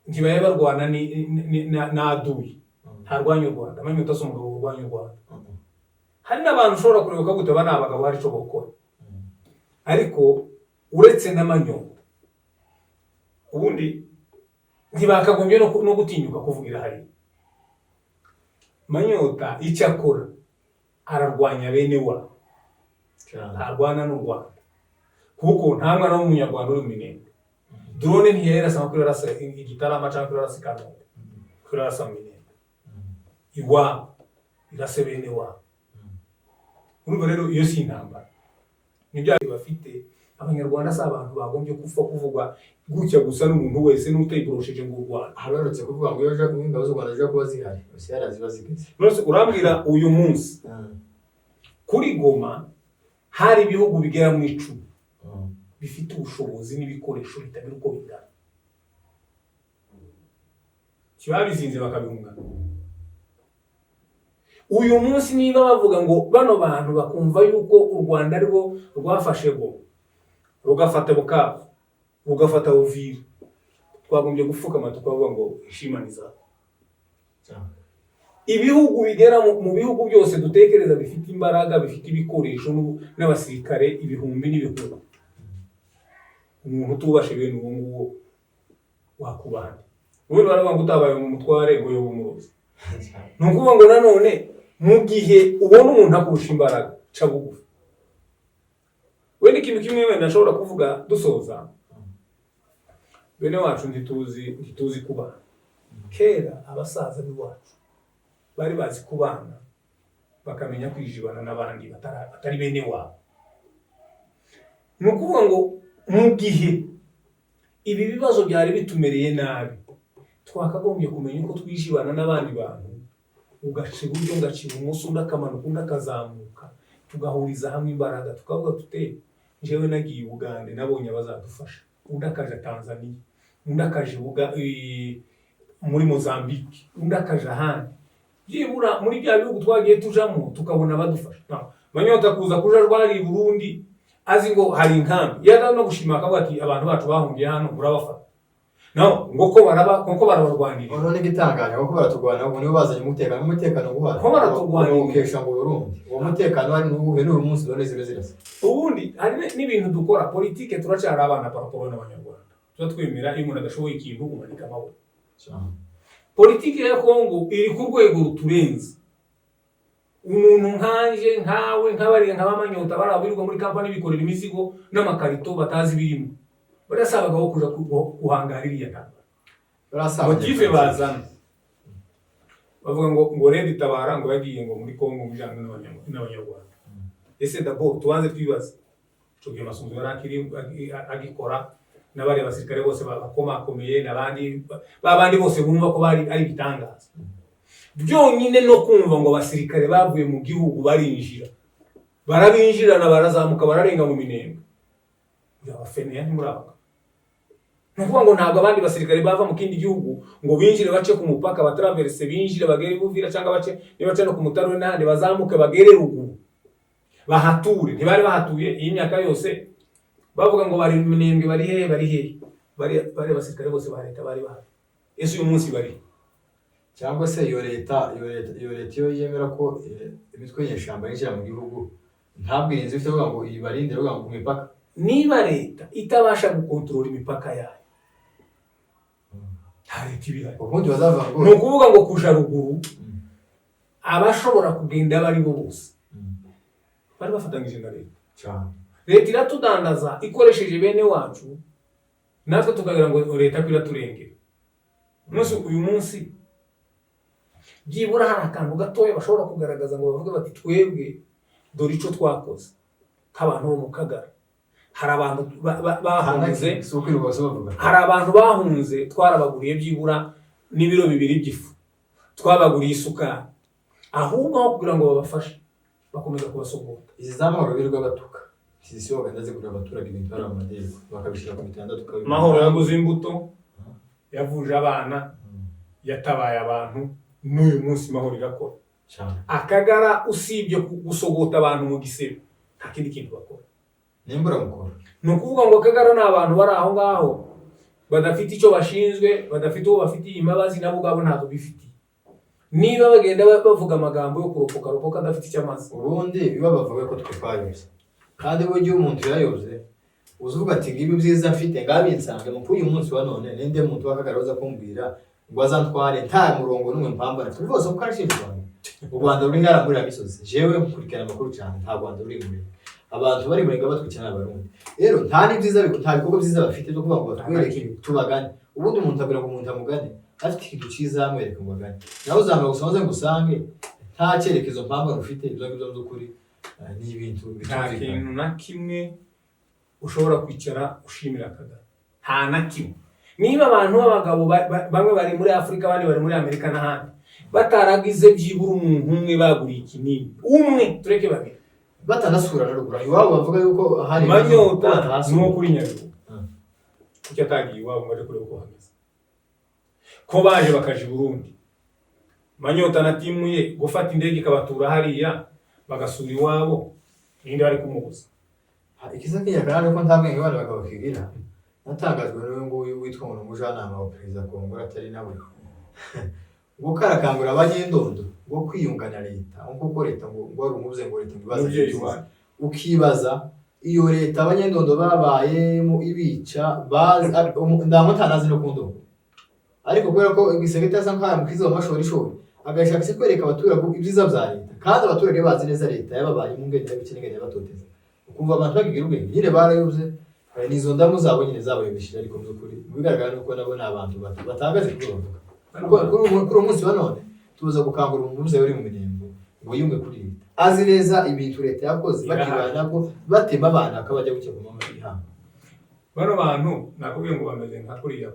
[SPEAKER 2] ntibaye barwana n'aduyi. Ntarwanya u Rwanda. Manyota si umugabo urwanya u Rwanda. Hari n'abantu ushobora kureba ukavuga aba ni abagabo, hari icyo bakora. Ariko uretse n'Amanyota, ubundi ntibakagombye no gutinyuka kuvugira hariya. Manyota icyo akora, ararwanya bene wabo, ntarwana n'u Rwanda, kuko nta mwana w'umunyarwanda uri mu Minembwe. Drone ntiyarasa nko kurarasa i Gitarama cyangwa kurarasa i Kanombe, kurarasa mu Minembwe iwabo, irase bene wabo. Urumva rero iyo si intambara, ni bya bafite. Abanyarwanda si abantu bagombye gupfa kuvugwa gutya gusa n'umuntu wese n'utayiborosheje ngo u Rwanda.
[SPEAKER 1] Habarutse kuvuga ngo iyo ingabo z'u Rwanda zijya kuba zihari, Rusiya ziba zigeze.
[SPEAKER 2] None urambwira uyu munsi kuri Goma hari ibihugu bigera mu 10 bifite ubushobozi n'ibikoresho bitagira uko bingana, kibabizinze bakabihungana. Uyu munsi niba bavuga ngo bano bantu bakumva yuko u Rwanda arirwo rwafashe Goma, rugafata Bukavu, rugafata Uvira, twagombye gupfukama tukavuga ngo ishima ni zako. Ibihugu bigera mu bihugu byose dutekereza bifite imbaraga, bifite ibikoresho n'abasirikare ibihumbi n'ibihumbi, umuntu utubashe bene uwo nguwo wakubande. Ubundi baravuga ngo utabaye umutware ngo yoba umurozi. Ni ukuvuga ngo nanone mu gihe ubona umuntu akurusha imbaraga, ca bugufi. Wenda ikintu kimwe wenda nshobora kuvuga dusoza, bene wacu ntituzi kubana. Kera abasaza b'iwacu bari bazi kubana, bakamenya kwijibana n'abandi batari bene wabo. Ni ukuvuga ngo mu gihe ibi bibazo byari bitumereye nabi, twakagombye kumenya uko twijibana n'abandi bantu, ugaca iburyo, ngaca ibumoso, undi akamanuka, undi akazamuka, tugahuriza hamwe imbaraga, tukavuga tute: njyewe nagiye i Bugande, nabonye abazadufasha, undi akaja Tanzania, undi akaja muri Mozambique, undi akaja ahandi. Byibura muri bya bihugu twagiye tujamo tukabona abadufasha. No. Manyota kuza kuja rwari i Burundi azi ngo hari inkambi, yaza no gushima akavuga ati: "Abantu bacu bahungiye hano, murabafata." No ngo ko baraba ko barabarwanirira.
[SPEAKER 1] Noneho n'igitangaje kuko baraturwanira, ngo nibo bazanye umutekano guhari.
[SPEAKER 2] Ko baraturwanira.
[SPEAKER 1] Ukesha ngo Burundi uwo mutekano hari n'uwuhe n'uyu munsi none zibe zirasa?
[SPEAKER 2] Ubundi hari n'ibintu dukora politike, turacyari abana par rapport n'abanyarwanda. Tuba twemera iyo umuntu adashoboye ikintu, umanika amaboko. Politike ya Kongo iri ku rwego ruturenze. Umuntu nkanje, nkawe, nk'abariya, nk'abamanyota, bari birirwa muri kampani bikorera imizigo n'amakarito batazi ibirimo, bariya si abagabo kuja guhangara iriya ntambara.
[SPEAKER 1] Barasaba.
[SPEAKER 2] Motif bazana, bavuga ngo RED Tabara ngo yagiye ngo muri Kongo ngo ijana n'abanyarwanda. Ese d'abord tubanze twibaze, ico gihe Masunzu yari akiri agikora, n'abariya basirikare bose bakomakomeye n'abandi babandi bose bumva ko bari ari ibitangaza byonyine, no kumva ngo abasirikare bavuye mu gihugu barinjira, barabinjirana, barazamuka, bararenga mu Minembwe, abafeneya ntimuri abagabo. Ni ukuvuga ngo ntabwo abandi basirikare bava mu kindi gihugu ngo binjire, bace ku mupaka, bataraverse, binjire bagere Buvira, cyangwa bace niba no ku Mutara n'ahandi, bazamuke bagere ruguru bahature. Ntibari bahatuye iyi myaka yose bavuga ngo bari mu Minembwe, bari hehe, bari hehe? Bari abasirikare bose ba leta bari bahari. Ese uyu munsi bari?
[SPEAKER 1] Cyangwa se iyo leta iyo yemera ko imitwe y'inyeshyamba yinjira mu gihugu, nta bwirinzi ifite avuga ngo ibarinde, avuga ngo ku mipaka.
[SPEAKER 2] Niba leta itabasha gukontorora imipaka yayo, Nta leta ibihari.
[SPEAKER 1] Ubundi bazavuga ngo
[SPEAKER 2] Ni ukuvuga ngo kuja ruguru, abashobora kugenda abo ari bo bose bari bafatanyije na leta.
[SPEAKER 1] Cyane.
[SPEAKER 2] Leta iratudandaza ikoresheje bene wacu, natwe tukagira ngo leta ko iraturengera. Umunsi uyu munsi byibura hari akantu gatoya bashobora kugaragaza ngo bavuge bati: "Twebwe dore icyo twakoze nk'abantu bo mu Kagara." Hari abantu bahunze.
[SPEAKER 1] Si ukwirirwa bose bavuga.
[SPEAKER 2] Hari abantu bahunze, twarabaguriye byibura n'ibiro 2 by'ifu, twabaguriye isukari. Ahubwo aho kugira ngo babafashe, bakomeza kubasogota.
[SPEAKER 1] Izi za Mahoro birirwa batuka, izi si bagenda zigurira abaturage ibintu bari mu madeni, bakabishyira ku mitanda tukabibona.
[SPEAKER 2] Mahoro yaguze imbuto, yavuje abana, yatabaye abantu. N'uyu munsi Mahoro irakora.
[SPEAKER 1] Cyane.
[SPEAKER 2] Akagara, usibye gusogota abantu mu gisebe, nta kindi kintu bakora.
[SPEAKER 1] Nimburamukoro.
[SPEAKER 2] Ni ukuvuga ngo Akagara ni abantu bari aho ngaho badafite icyo bashinzwe, badafite uwo bafitiye imbabazi, nabo ubwabo ntabwo bifitiye. Niba bagenda bavuga amagambo yo kuropoka ropoka adafite icyo amaze.
[SPEAKER 1] Ubundi biba bavuga ko twe twayobye, kandi burya iyo umuntu yayobye uzuvuga ati: "Ngibi byiza mfite, ngabinsange." Mu kuri uyu munsi wa none, ninde muntu w'Akagara uza kumbwira ngo azantware nta murongo n'umwe mpambana turi bose? Kuko arashinja u Rwanda, u Rwanda ruri hariya muri iriya misozi. Jewe nkurikirana amakuru cyane, nta Rwanda ruri muri abantu bari murenga batwikira n'Abarundi. Rero nta n'ibyiza, nta bikorwa byiza bafite byo kuvuga ngo batwereke tubagane. Ubundi umuntu abwira ngo umuntu amugane afite ikintu cyiza amwereka ngo agane, nawe uzamara gusa maze ngo usange nta cyerekezo mpamvu ufite. Ibyo ngibyo mu by'ukuri ni ibintu
[SPEAKER 2] Nta
[SPEAKER 1] bitumvikana.
[SPEAKER 2] kintu na kimwe ushobora kwicara ushimira Kagame, nta na kimwe. Niba abantu b'abagabo bamwe bari muri Afurika, abandi bari muri Amerika n'ahandi, bataragize byibura umuntu umwe baguriye ikinini, umwe, tureke babiri,
[SPEAKER 1] Batanasura na ruguru iwabo, bavuga yuko hari
[SPEAKER 2] Manyota
[SPEAKER 1] batahasura.
[SPEAKER 2] Ni uwo kuri Nyabihu. Kuki atagiye iwabo ngo aje kureba uko hameze, ko baje bakaja i Burundi? Manyota na timu ye gufata indege ikabatura hariya bagasura iwabo, ninde bari kumubuza?
[SPEAKER 1] Ikiza kinyakana nuko nta bwenge abana bagabo bakigira. Natangajwe n'uyu nguyu witwa ngo ni umujyanama wa perezida Kongora, atari nawe, ngo karakangurira Abanyendondo ngo kwiyunga na leta, ngo kuko leta ngo wari umubuze, ngo leta ngo ibaze.
[SPEAKER 2] Umubyeyi wawe.
[SPEAKER 1] Ukibaza iyo leta Abanyendondo babayemo ibica bazi ndango ntanazi no kundongo, ariko kubera ko igisegeti asa nkaho yamukiza mu mashorishori, agashaka se kwereka abaturage ibyiza bya leta, kandi abaturage bazi neza leta yababayemo ingene yabica n'ingene yabatoteza. Ukumva abantu bakigira ubwenge nyine barayobye. Ni izo ndamu zabo nyine zabayobesheje, ariko mu by'ukuri mu bigaragara ni uko nabo ni abantu batahagaze kuri bavuga. Kuko kuri uyu munsi wa none tuza gukangurira umubyeyi uri mu Minembwe ngo yiyunge kuri leta, azi neza ibintu leta yakoze.
[SPEAKER 2] Irahari.
[SPEAKER 1] Bakibana ko batema abana akabajya gucya ku manywa y'ihangu.
[SPEAKER 2] Bano bantu nakubwiye ngo bameze nka kuriya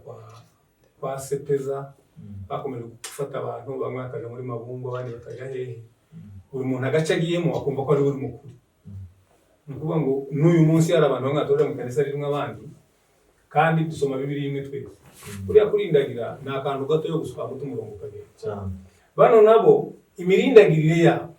[SPEAKER 2] kwa Sepeza, bakomeje gufata abantu, bamwe bakaja muri Mabungo, abandi bakaja hehe, buri muntu agace agiyemo akumva ko ari we uri mukuru. Ni ukuvuga ngo n'uyu munsi hari abantu bamwe batorera mu ikanisa ririmo abandi, kandi dusoma Bibiliya imwe twese. Buriya kurindagira ni akantu gato yo gusa wamuta umurongo ukagenda.
[SPEAKER 1] Cyane.
[SPEAKER 2] Bano nabo imirindagirire yabo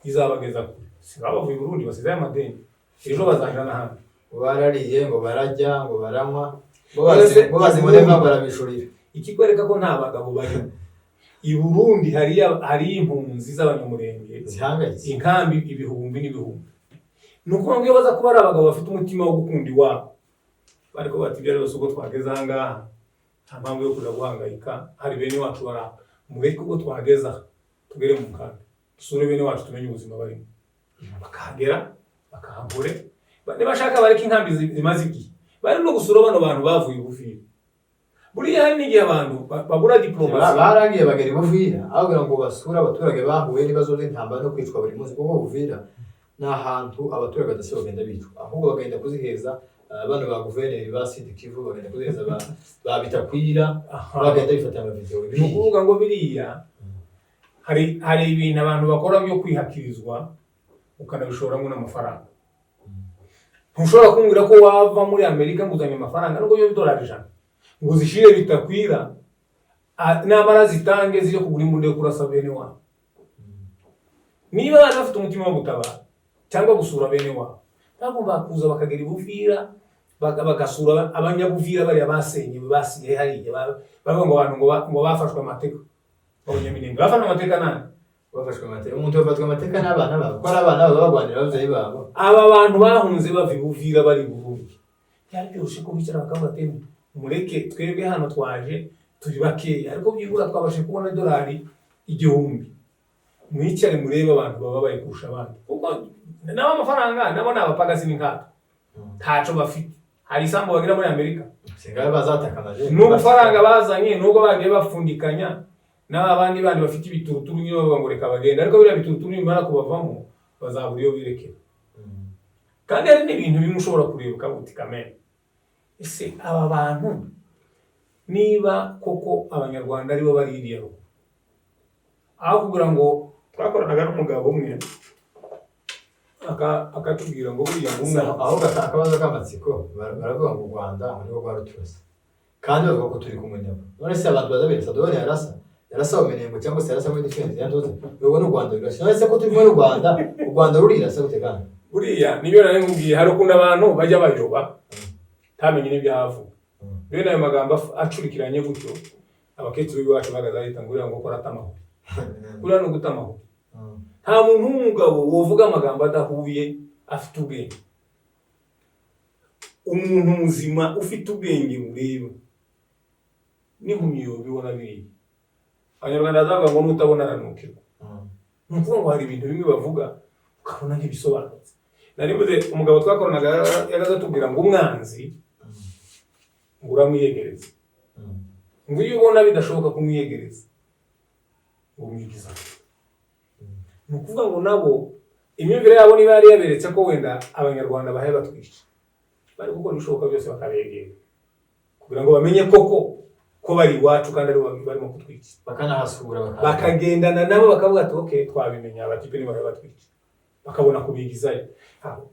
[SPEAKER 2] izabageza kure. Si babavuye i Burundi basizeyo amadeni, ejo bazaja n'ahandi.
[SPEAKER 1] Ngo barariye, ngo bararya, ngo baranywa, ngo
[SPEAKER 2] None
[SPEAKER 1] bazi
[SPEAKER 2] se
[SPEAKER 1] ngo bazi ngo neva barabishurira.
[SPEAKER 2] Ikikwereka ko nta bagabo barimo, i Burundi hariyo impunzi z'Abanyamurenge
[SPEAKER 1] zihangayitse,
[SPEAKER 2] inkambi ibihumbi n'ibihumbi. Ni ukuvuga ngo iyo baza kuba ari abagabo bafite umutima wo gukunda iwabo, ariko bati: "Ibyo ari byose ubwo twageze aha ngaha, nta mpamvu yo kuja guhangayika, hari bene wacu bari aha, mureke ubwo twageze aha tugere mu nkambi dusure bene wacu, tumenye ubuzima barimo." Bakahagera bakahambure, nibashaka bareke inkambi zimaze igihe bari no gusura bano bantu bavuye i Buvira. Buriya hari n'igihe abantu babura diplomasi.
[SPEAKER 1] Baragiye bagera i Buvira aho kugira ngo basure abaturage bahuye n'ibibazo by'intambara no kwicwa buri munsi, kuko Buvira ni ahantu abaturage badasiba bagenda bicwa, ahubwo bagenda kuziheza bano ba guverineri ba Sud Kivu, bagenda kuziheza ba Bitakwira, bagenda bifata amavideo.
[SPEAKER 2] Ni ukuvuga ngo biriya hari ibintu abantu bakora byo kwihakirizwa, ukanabishoramo n'amafaranga. Ntushobora kumbwira ko wava muri Amerika ngo uzanye amafaranga, nubwo yo idolari 100, ngo uzishire Bitakwira, namara zitange zije kugura imbunda yo kurasa bene wabo. Niba bari bafite umutima wo gutabara cyangwa gusura bene wabo, bagomba kuza bakagera i Buvira, bagasura Abanyabuvira bariya basenye basigaye hariya. Bavuga ngo abantu ngo bafashwe amateka, Abanyaminembwe bafashwe amateka nani?
[SPEAKER 1] Bafashwe amateka, umuntu bafatwa amateka n'abana babo, ko ari abana babo bagwanira ababyeyi babo.
[SPEAKER 2] Aba bantu bahunze bava i Buvira bari i Burundi, byari byoroshye ko bicara bakavuga ati Mureke twebwe hano twaje turi bakeya, ariko byibura twabashe kubona $1000. Mwicare murebe abantu bababaye kurusha abandi, kuko nabo amafaranga nabo ni abapagasi n'inkatwe, ntaco bafite. Hari isambu bagira muri Amerika?
[SPEAKER 1] Singabe bazataka amaje.
[SPEAKER 2] N'ubufaranga bazanye, nubwo bagiye bapfundikanya n'aba bandi bandi bafite ibituruturu nyine, bavuga ngo reka bagende, ariko biriya bituruturu nibimara kubavamo bazabura iyo birekera. Kandi hari n'ibintu bimwe ushobora kureba ukavuga uti: "Kamere, ese aba bantu niba koko Abanyarwanda aribo bari iriya ruguru?" Aho kugira ngo twakoranaga n'umugabo umwe akatubwira ngo buriya ngo umwana
[SPEAKER 1] Ahubwo akabazo k'amatsiko, baravuga ngo u Rwanda ngo nibo rwaruturasa, kandi bavuga ko turi kumwe nabo. None se abantu baza beresa dore yarasa mu Minembwe cyangwa se yarasa muri defense ya ndoze, ubwo n'u Rwanda rurasa. None se ko turi kumwe n'u Rwanda, u Rwanda rurirasa gute kandi?
[SPEAKER 2] Buriya nibyo nari nkubwiye, hari ukuntu abantu bajya bayoba ntamenye n'ibyo avuga. Bene ayo magambo acurikiranye gutyo, abakecuru b'iwacu bahagaze bahita ngo uriya ngo kora atamahuri, buriya ni uguta amahuri. Nta muntu w'umugabo wovuga amagambo adahuye afite ubwenge. Umuntu muzima ufite ubwenge bureba n'impumyi yobibona biriya. Abanyarwanda bazavuga ngo nutabona aranukirwa. Ni ukuvuga ngo hari ibintu bimwe bavuga ukabona ntibisobanutse. Nari mvuze umugabo twakoranaga yagaze atubwira ngo umwanzi ngo uramwiyegereza, ngo iyo ubona bidashoboka kumwiyegereza ngo umwigiza. Ni ukuvuga ngo nabo imyumvire yabo niba yari yaberetse ko wenda Abanyarwanda bahaye batwica, bari gukora ibishoboka byose bakabegera kugira ngo bamenye koko ko bari iwacu kandi aribo barimo kutwica.
[SPEAKER 1] Bakanahasura
[SPEAKER 2] Bakagendana nabo, bakavuga ati: "Ok, twabimenya, abatipe nibahe batwica," bakabona kubigizayo.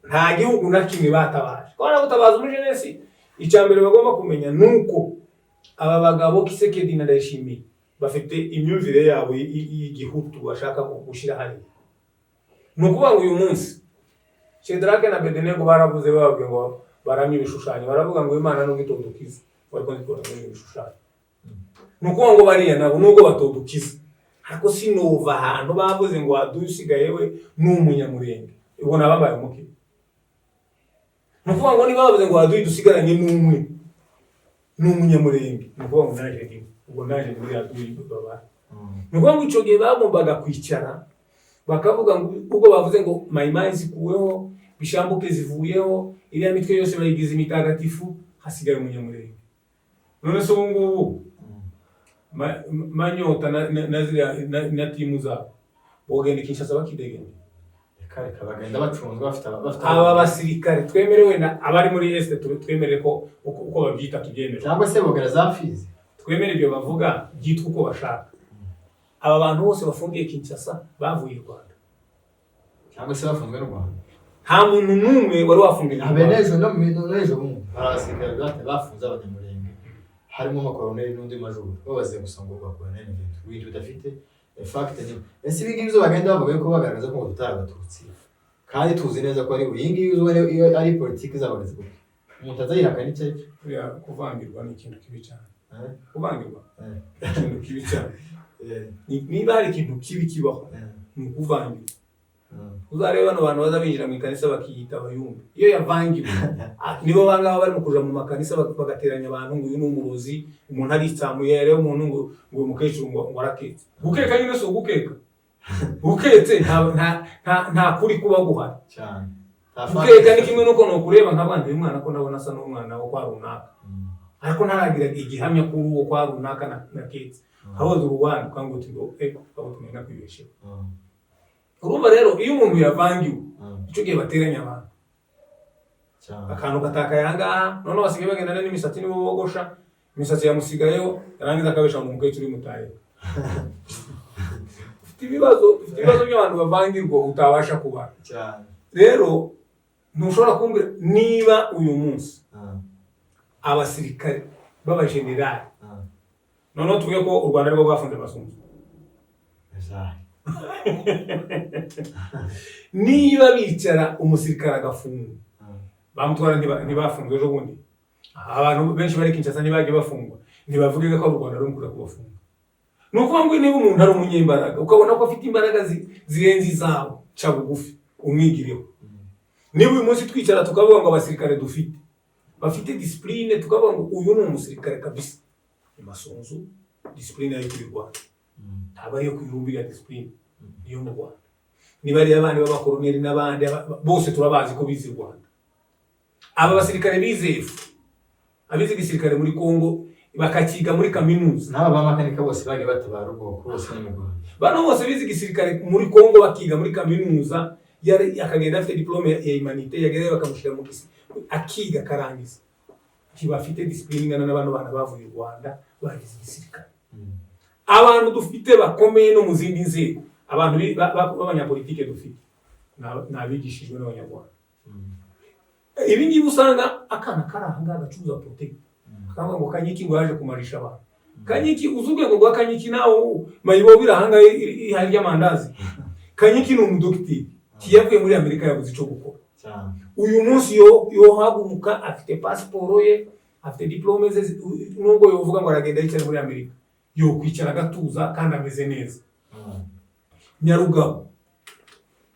[SPEAKER 2] Nta gihugu na kimwe batabaje. Kubona gutabaza umujenesi, icya mbere bagomba kumenya ni uko aba bagabo Tshisekedi na Ndayishimiye bafite imyumvire yabo y'igihutu bashaka gushyira hariya. Ni ukuvuga ngo uyu munsi Shedrake na Bedenego baravuze, bababwiye ngo baramye ibishushanyo, baravuga ngo Imana nubwo itodukiza, ariko ntitworamye ibishushanyo. Ni ukuvuga ngo bariya nabo nubwo batodukiza, ariko sinova ahantu bavuze ngo waduye usigaye we ni Umunyamurenge, ubwo nababaye umukire. Ni ukuvuga ngo niba bavuze ngo waduye dusigaranye n'umwe ni Umunyamurenge, ni ukuvuga ngo naje ndimo, ubwo naje muri aduyi babaye. Ni ukuvuga ngo icyo gihe bagombaga kwicara bakavuga ngo ubwo bavuze ngo Mayimayi zikuweho, Bishambuke zivuyeho, iriya mitwe yose bayigize imitagatifu, hasigaye Umunyamurenge. None se ubu ngubu Manyota na ziriya na timu zabo bogenda i Kinshasa bakidegembya?
[SPEAKER 1] Reka reka, bagenda bacunzwe, bafite
[SPEAKER 2] Aba basirikare twemerewe na abari muri Est, twemere ko uko babyita tubyemere.
[SPEAKER 1] Cyangwa se bogera za Fizi.
[SPEAKER 2] Twemere ibyo bavuga byitwa uko bashaka. Aba bantu bose bafungiye Kinshasa bavuye i Rwanda.
[SPEAKER 1] Cyangwa se bafunzwe n'u Rwanda.
[SPEAKER 2] Nta muntu n'umwe wari wafungirwa mu
[SPEAKER 1] Habe
[SPEAKER 2] Rwanda.
[SPEAKER 1] N'ejo no mu n'ejo bundi hari abasirikare bafunze Abanyamurenge, harimo amakoroneri n'undi majoro, babaze gusa ngo ba koroneri ibintu ibintu bidafite fact. Ni ese ibi ngibi byo bagenda bavuga yuko bagaragaza ko ngo tutari Abatutsi kandi tuzi neza ko ari iyi ngiyi, ubona iyo ari politiki izabagaza gute, umuntu azayihakana icyo ari cyo?
[SPEAKER 2] Buriya kuvangirwa ni ikintu kibi cyane.
[SPEAKER 1] Eh?
[SPEAKER 2] Kuvangirwa
[SPEAKER 1] Eh.
[SPEAKER 2] ni ikintu kibi cyane. Niba hari ikintu kibi kibaho ni ukuvangirwa. Uzarebe bano bantu baza binjira mu ikanisa bakiyita Abayumbe, iyo yavangiwe, nibo bangaba barimo kuja mu makanisa bagateranya abantu ngo uyu ni umurozi, umuntu aritsamuye, yareba umuntu ngo uyu mukecuru ngo araketse. Gukeka nyine si ugukeka, uketse nta kuri kuba guhari.
[SPEAKER 1] Cyane. Nta
[SPEAKER 2] Gukeka ni kimwe nuko nukureba nk'abandi, uyu mwana ko ndabona asa n'umwana wo kwa runaka, ariko ntaragira igihamya kuri uwo kwa runaka na ketse hahoze uruwanda ukanga uti ngo ukavuga uti nakwibesheho. Urumva rero iyo umuntu yavangiwe, icyo gihe bateranya abantu, akantu gatakaye ahangaha, noneho basigaye bagendana n'imisatsi, nibo bogosha imisatsi yamusigayeho, yarangiza akabesha ngo umukecuru yimutaye. Ufite ibibazo by'abantu bavangirwa utabasha kubara. Rero ntushobora kumbwira niba uyu munsi abasirikare b'abajenerali, noneho tuvuge ko u Rwanda aribwo rwafunze Masunzu, niba bicara umusirikare agafungwa, bamutwara, ntibafunzwe ejo bundi? Abantu benshi bari Kinshasa ntibagiye bafungwa? Ntibavuge ko ari u Rwanda ruri kuja kubafunga. Ni ukuvuga ngo niba umuntu ari umunyembaraga, ukabona ko afite imbaraga zirenze izawe, ca bugufi umwigireho. Niba uyu munsi twicara tukavuga ngo abasirikare dufite Bafite discipline, tukavuga ngo uyu ni umusirikare kabisa, ni Masunzu. Discipline yo kuri Rwanda ntabwo ariyo ku ya discipline niyo mu Rwanda. Niba ari abandi b'abakoroneri n'abandi bose turabazi ko bize i Rwanda. Aba basirikare bize efu, abize igisirikare muri Congo bakakiga muri kaminuza.
[SPEAKER 1] N'aba bamakanika bose bagiye batabara ubwoko bose ni mu Rwanda.
[SPEAKER 2] Bano bose bize igisirikare muri Congo, bakiga muri kaminuza, yari akagenda afite diplôme ya humanité, yagerayo bakamushyira mu gisi akiga akarangiza. Ntibafite discipline ingana n'abano bana bavuye i Rwanda bagize igisirikare. Abantu dufite bakomeye no mu zindi nzego, abantu b'abanyapolitike dufite ni abigishijwe n'Abanyarwanda. Ibi ngibi usanga akana kari aha ngaha gacuruza poroteyine, akavuga ngo Kanyiki ngo yaje kumarisha abantu. Kanyiki, uzi urwego rwa Kanyiki? Nawe mayibobo iri aha ngaha ihari ry'amandazi. Kanyiki ni umudogiteri, yavuye muri Amerika yabuze icyo gukora.
[SPEAKER 1] Cyane.
[SPEAKER 2] Uyu munsi yohaguruka, afite pasiporo ye, afite diplôme ze, nubwo yovuga ngo aragenda yicara muri Amerika, yokwicara agatuza kandi ameze neza. Nyarugabo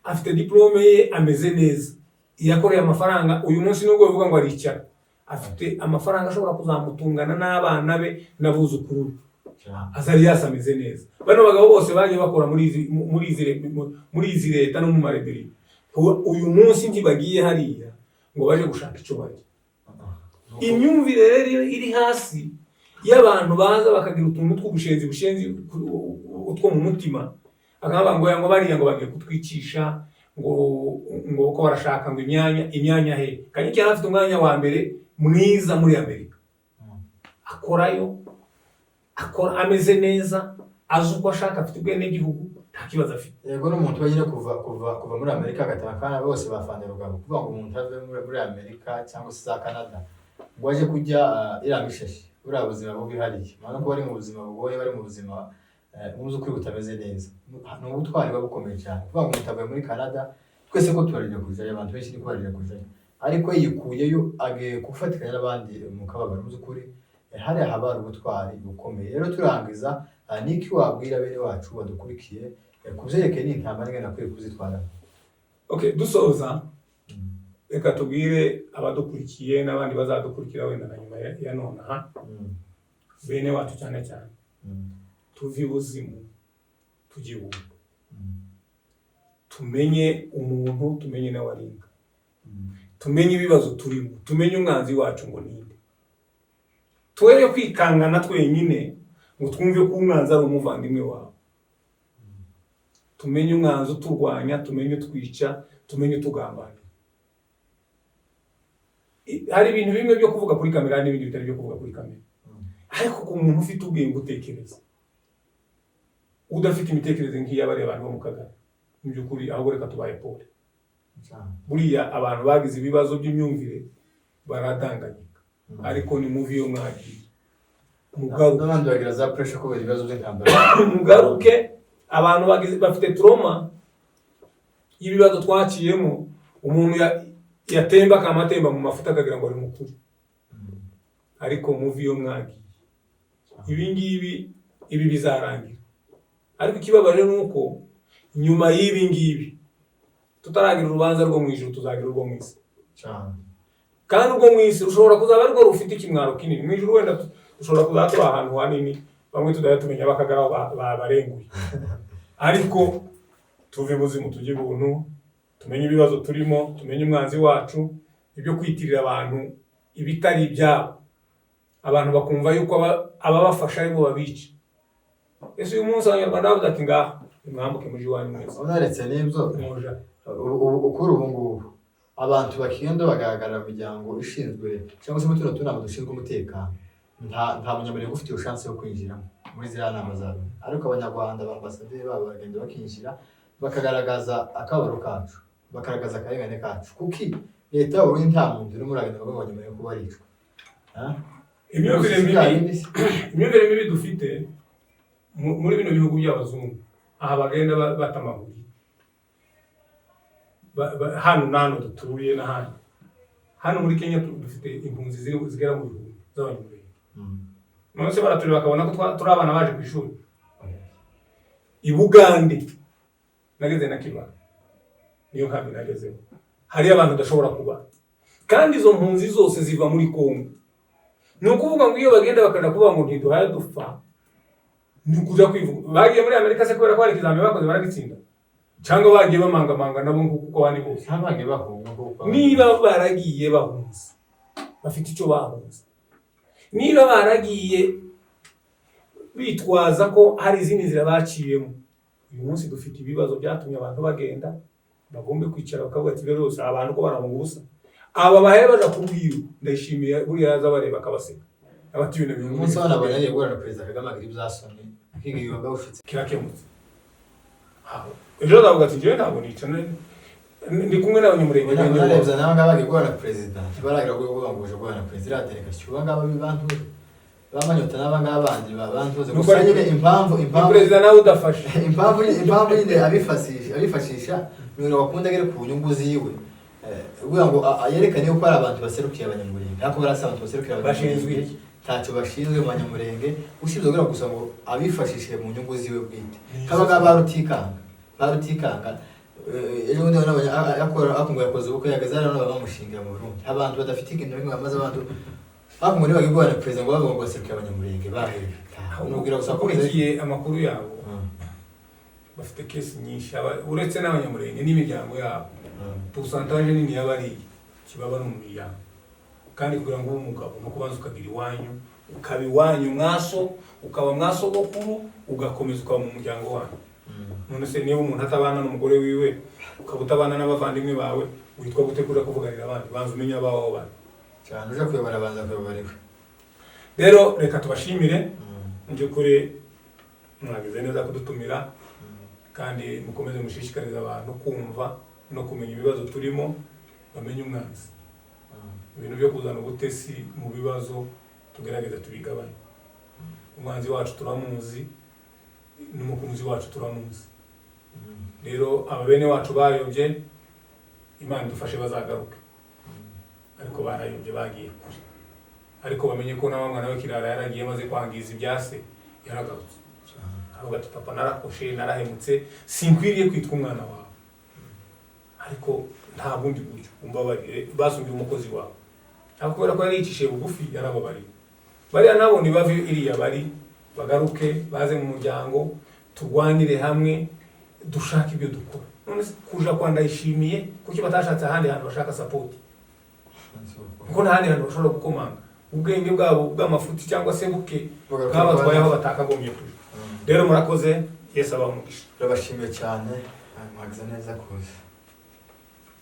[SPEAKER 2] afite diplôme ye, ameze neza, yakoreye amafaranga. Uyu munsi nubwo bivuga ngo aricara, afite amafaranga ashobora kuzamutungana n'abana be n'abuzukuru be.
[SPEAKER 1] Cyane.
[SPEAKER 2] Azarias ameze neza. Bano bagabo bose bagiye bakora muri izi leta no mu mareberi, uyu munsi ntibagiye hariya ngo baje gushaka icyo barya. Imyumvire rero iri hasi y'abantu baza bakagira utuntu tw'ubushenzi bushenzi utwo mu mutima, akavuga ngo bariya ngo bagiye kutwicisha, ngo ko barashaka ngo imyanya. Imyanya he? Kanyiki yari afite umwanya wa mbere mwiza muri Amerika, akorayo, akora ameze neza, azi uko ashaka, afite ubwenegihugu, nta kibazo afite.
[SPEAKER 1] Yego, n'umuntu wenyine kuva muri Amerika agataha, kandi bose bafana Rugabo. Kuvuga ngo umuntu ave muri Amerika cyangwa se za Canada ngo aje kujya iriya mishashi, buriya buzima bubi hariya, urabona ko bari mu buzima bugoye, bari mu buzima mu by'ukuri butameze neza. Ni ubutwari buba bukomeye cyane kuvuga ngo umuntu avuye muri Canada. Twese ko turarira kujayo, abantu benshi niko bararira kujayo, ariko yikuyeyo agiye gufatikanya n'abandi mu kababaro. Mu by'ukuri hariya haba hari ubutwari bukomeye. Rero turangiza, niki wabwira bene wacu badukurikiye ku byerekeye n'intambara n'ingene akwiye kuzitwaramo?
[SPEAKER 2] Okay, dusoza, reka tubwire abadukurikiye n'abandi bazadukurikira wenda na nyuma ya nonaha, bene wacu cyane cyane, tuve ibuzimu tujye ibuntu, tumenye umuntu, tumenye n'abaringa, tumenye ibibazo turimo, tumenye umwanzi wacu ngo ninde. Twere kwikangana twenyine ngo twumve ko umwanzi ari umuvandimwe wawe. Tumenye umwanzi uturwanya, tumenye utwica, tumenye utugambanira. Hari ibintu bimwe byo kuvuga kuri kamera n'ibindi bitari byo kuvuga kuri kamera, ariko ku muntu ufite ubwenge utekereza, udafite imitekerereze nk'iy'abariya bantu bo mu Kagari, mu by'ukuri ahubwo reka tubaye pole. Buriya abantu bagize ibibazo by'imyumvire baradanganyika, ariko ni muvi yo mwagiye mugaruke.
[SPEAKER 1] N'abandi bagira za pressure kubera ibibazo by'intambara.
[SPEAKER 2] Mugaruke. Abantu bagize, bafite trauma y'ibibazo twaciyemo. Umuntu yatemba akamatemba mu mafuta akagira ngo ari mukuru, ariko muvi yo mwagiye. Ibi ngibi, ibi bizarangira, ariko ikibabaje ni uko nyuma y'ibi ngibi tutaragira urubanza rwo mu ijuru, tuzagira urwo mu isi.
[SPEAKER 1] Cyane.
[SPEAKER 2] Kandi urwo mu isi rushobora kuzaba arirwo rufite ikimwaro kinini. Mu ijuru wenda dushobora kuzaba turi ahantu hanini, bamwe tudajya tumenya bakagara aho babarenguye, ariko tuve ibuzimu tujye ibuntu, tumenye ibibazo turimo, tumenye umwanzi wacu. Ibyo kwitirira abantu ibitari ibyabo, abantu bakumva yuko ababafasha aribo babica. Ese uyu munsi Abanyarwanda bavuze ati: "Ngaha nimwambuke muje iwanyu mwese."
[SPEAKER 1] Unaretse n'ibyo,
[SPEAKER 2] Muja.
[SPEAKER 1] Kuri ubu ngubu abantu bakigenda bagaragara mu miryango ishinzwe cyangwa se muri tuno tunama dushinzwe umutekano, nta Munyamurenge ufite iyo chance yo kwinjiramo muri ziriya nama za Loni, ariko Abanyarwanda ba ambasaderi babo baragenda bakinjira, bakagaragaza akababaro kacu, bakagaragaza akarengane kacu. Kuki leta y'Uburundi nta muntu urimo uragenda ngo Abanyamurenge ko baricwa? Ha?
[SPEAKER 2] Imyumvire
[SPEAKER 1] Si bya
[SPEAKER 2] mibi.
[SPEAKER 1] bindi se?
[SPEAKER 2] Imyumvire mibi dufite muri bino bihugu by'abazungu aha, bagenda bata amahuri hano na hano dutuye n'ahandi. Hano muri Kenya dufite impunzi zigera mu bihumbi z'Abanyamurenge. None se baratureba bakabona ko turi abana baje ku ishuri? I Bugande nageze na Kibara, niyo nkambi nagezeho, hariyo abantu udashobora kuba. Kandi izo mpunzi zose ziva muri Kongo. Ni ukuvuga ngo iyo bagenda bakajya kuvuga ngo ntiduhaye dupfa, ni ukuja kwivuga. Bagiye muri Amerika se kubera ko hari ikizami bakoze baragitsinda, cyangwa bagiye bamangamanga nabo nk'uko uko abandi bose?
[SPEAKER 1] Ntabagiye bahunga kuko
[SPEAKER 2] Niba baragiye bahunze, bafite icyo bahunze. Niba baragiye bitwaza ko hari izindi nzira baciyemo, uyu munsi dufite ibibazo byatumye abantu bagenda. Bagombe kwicara bakavuga ati: "Rero rwose abantu ko barahunga ubusa." Aba bahere baja kubwira Ndayishimiye, buriya yaza bareba akabaseka, abati ibintu
[SPEAKER 1] Uyu munsi banabonye agiye guhura na Perezida Kagame, agira ibyasoni, akiga ibibaga bushitse.
[SPEAKER 2] Kirakemutse aho. Ejo azavuga ati: "Njyewe ntabwo nica, ndi kumwe n'Abanyamurenge bene wabo."
[SPEAKER 1] Narebye nawe ngaba bagiye guhura na perezida, ntibaragira kuvuga ngo uje guhura na perezida, iratereka shyuba ngaba bibantuze bamanyota n'aba ngaba bandi babantuze
[SPEAKER 2] Nuko
[SPEAKER 1] gusa nyine impamvu
[SPEAKER 2] Ni
[SPEAKER 1] impamvu
[SPEAKER 2] perezida nawe udafashe.
[SPEAKER 1] Impamvu nyine abifashisha ni ibintu bakunda agere ku nyungu ziwe. Kugira ngo yerekane yuko hari abantu baserukiye Abanyamurenge, ariko barasa abantu baserukiye
[SPEAKER 2] Bashinzwe
[SPEAKER 1] Abanyamurenge
[SPEAKER 2] iki?
[SPEAKER 1] Ntacyo bashinzwe mu Banyamurenge, usibye kugira gusa ngo abifashishe mu nyungu ziwe bwite. Kaba ngaba ba Rutikanga, ejo bundi nabonye akora akungu yakoze ubukwe, yageze hariya none bamushingira mu Burundi. Abantu badafite ikintu na kimwe bamaze, abantu hakungu nibagiye guhura na perezida ngo bavuga ngo baserukiye Abanyamurenge bahehe. Nubwira gusa ko
[SPEAKER 2] Ukurikiye amakuru yabo, bafite case nyinshi. Uretse n'Abanyamurenge n'imiryango yabo, pourcentage nini y'abariye kibaba no mu miryango. Kandi kugira ngo ube umugabo ni ukubanza ukagira iwanyu, ukaba iwanyu mwaso, ukaba mwasogokuru, ugakomeza ukaba mu muryango wanyu. None se niba umuntu atabana n'umugore wiwe, ukaba utabana n'abavandimwe bawe, witwa gute kuja kuvuganira abandi? Banza umenye abawe aho bari.
[SPEAKER 1] Cyane, uje kuyobora abanza kuyobora iwe.
[SPEAKER 2] Rero reka tubashimire. Mu by'ukuri mwagize neza kudutumira, kandi mukomeze mushishikarize abantu kumva no kumenya ibibazo turimo, bamenye umwanzi. Ibintu byo kuzana ubutesi mu bibazo tugerageze tubigabanye. Umwanzi wacu turamuzi, n'umukunzi wacu turamuzi. Rero aba bene wacu bayobye, Imana idufashe bazagaruke, ariko barayobye, bagiye kure. Ariko bamenye ko na wa mwana w'ikirara yaragiye amaze kwangiza ibyase, yaragarutse aravuga ati: "Papa, narakoshe, narahemutse, sinkwiriye kwitwa umwana wawe, ariko nta bundi buryo, umbabarire, basumbye umukozi wawe." Ariko kubera ko yari yicishije bugufi, yarababariye. Bariya nabo nibave iriya bari, bagaruke baze mu muryango, turwanire hamwe, dushake ibyo dukora. None se kuja kwa Ndayishimiye, kuki batashatse ahandi hantu bashaka support? Kuko nta handi hantu bashobora gukomanga. Ubwenge bwabo bw'amafuti cyangwa se buke bwabatwaye aho batakagombye kuja. Rero murakoze, Yesu abaha umugisha.
[SPEAKER 1] Turabashimiye cyane, mwagize neza kuza.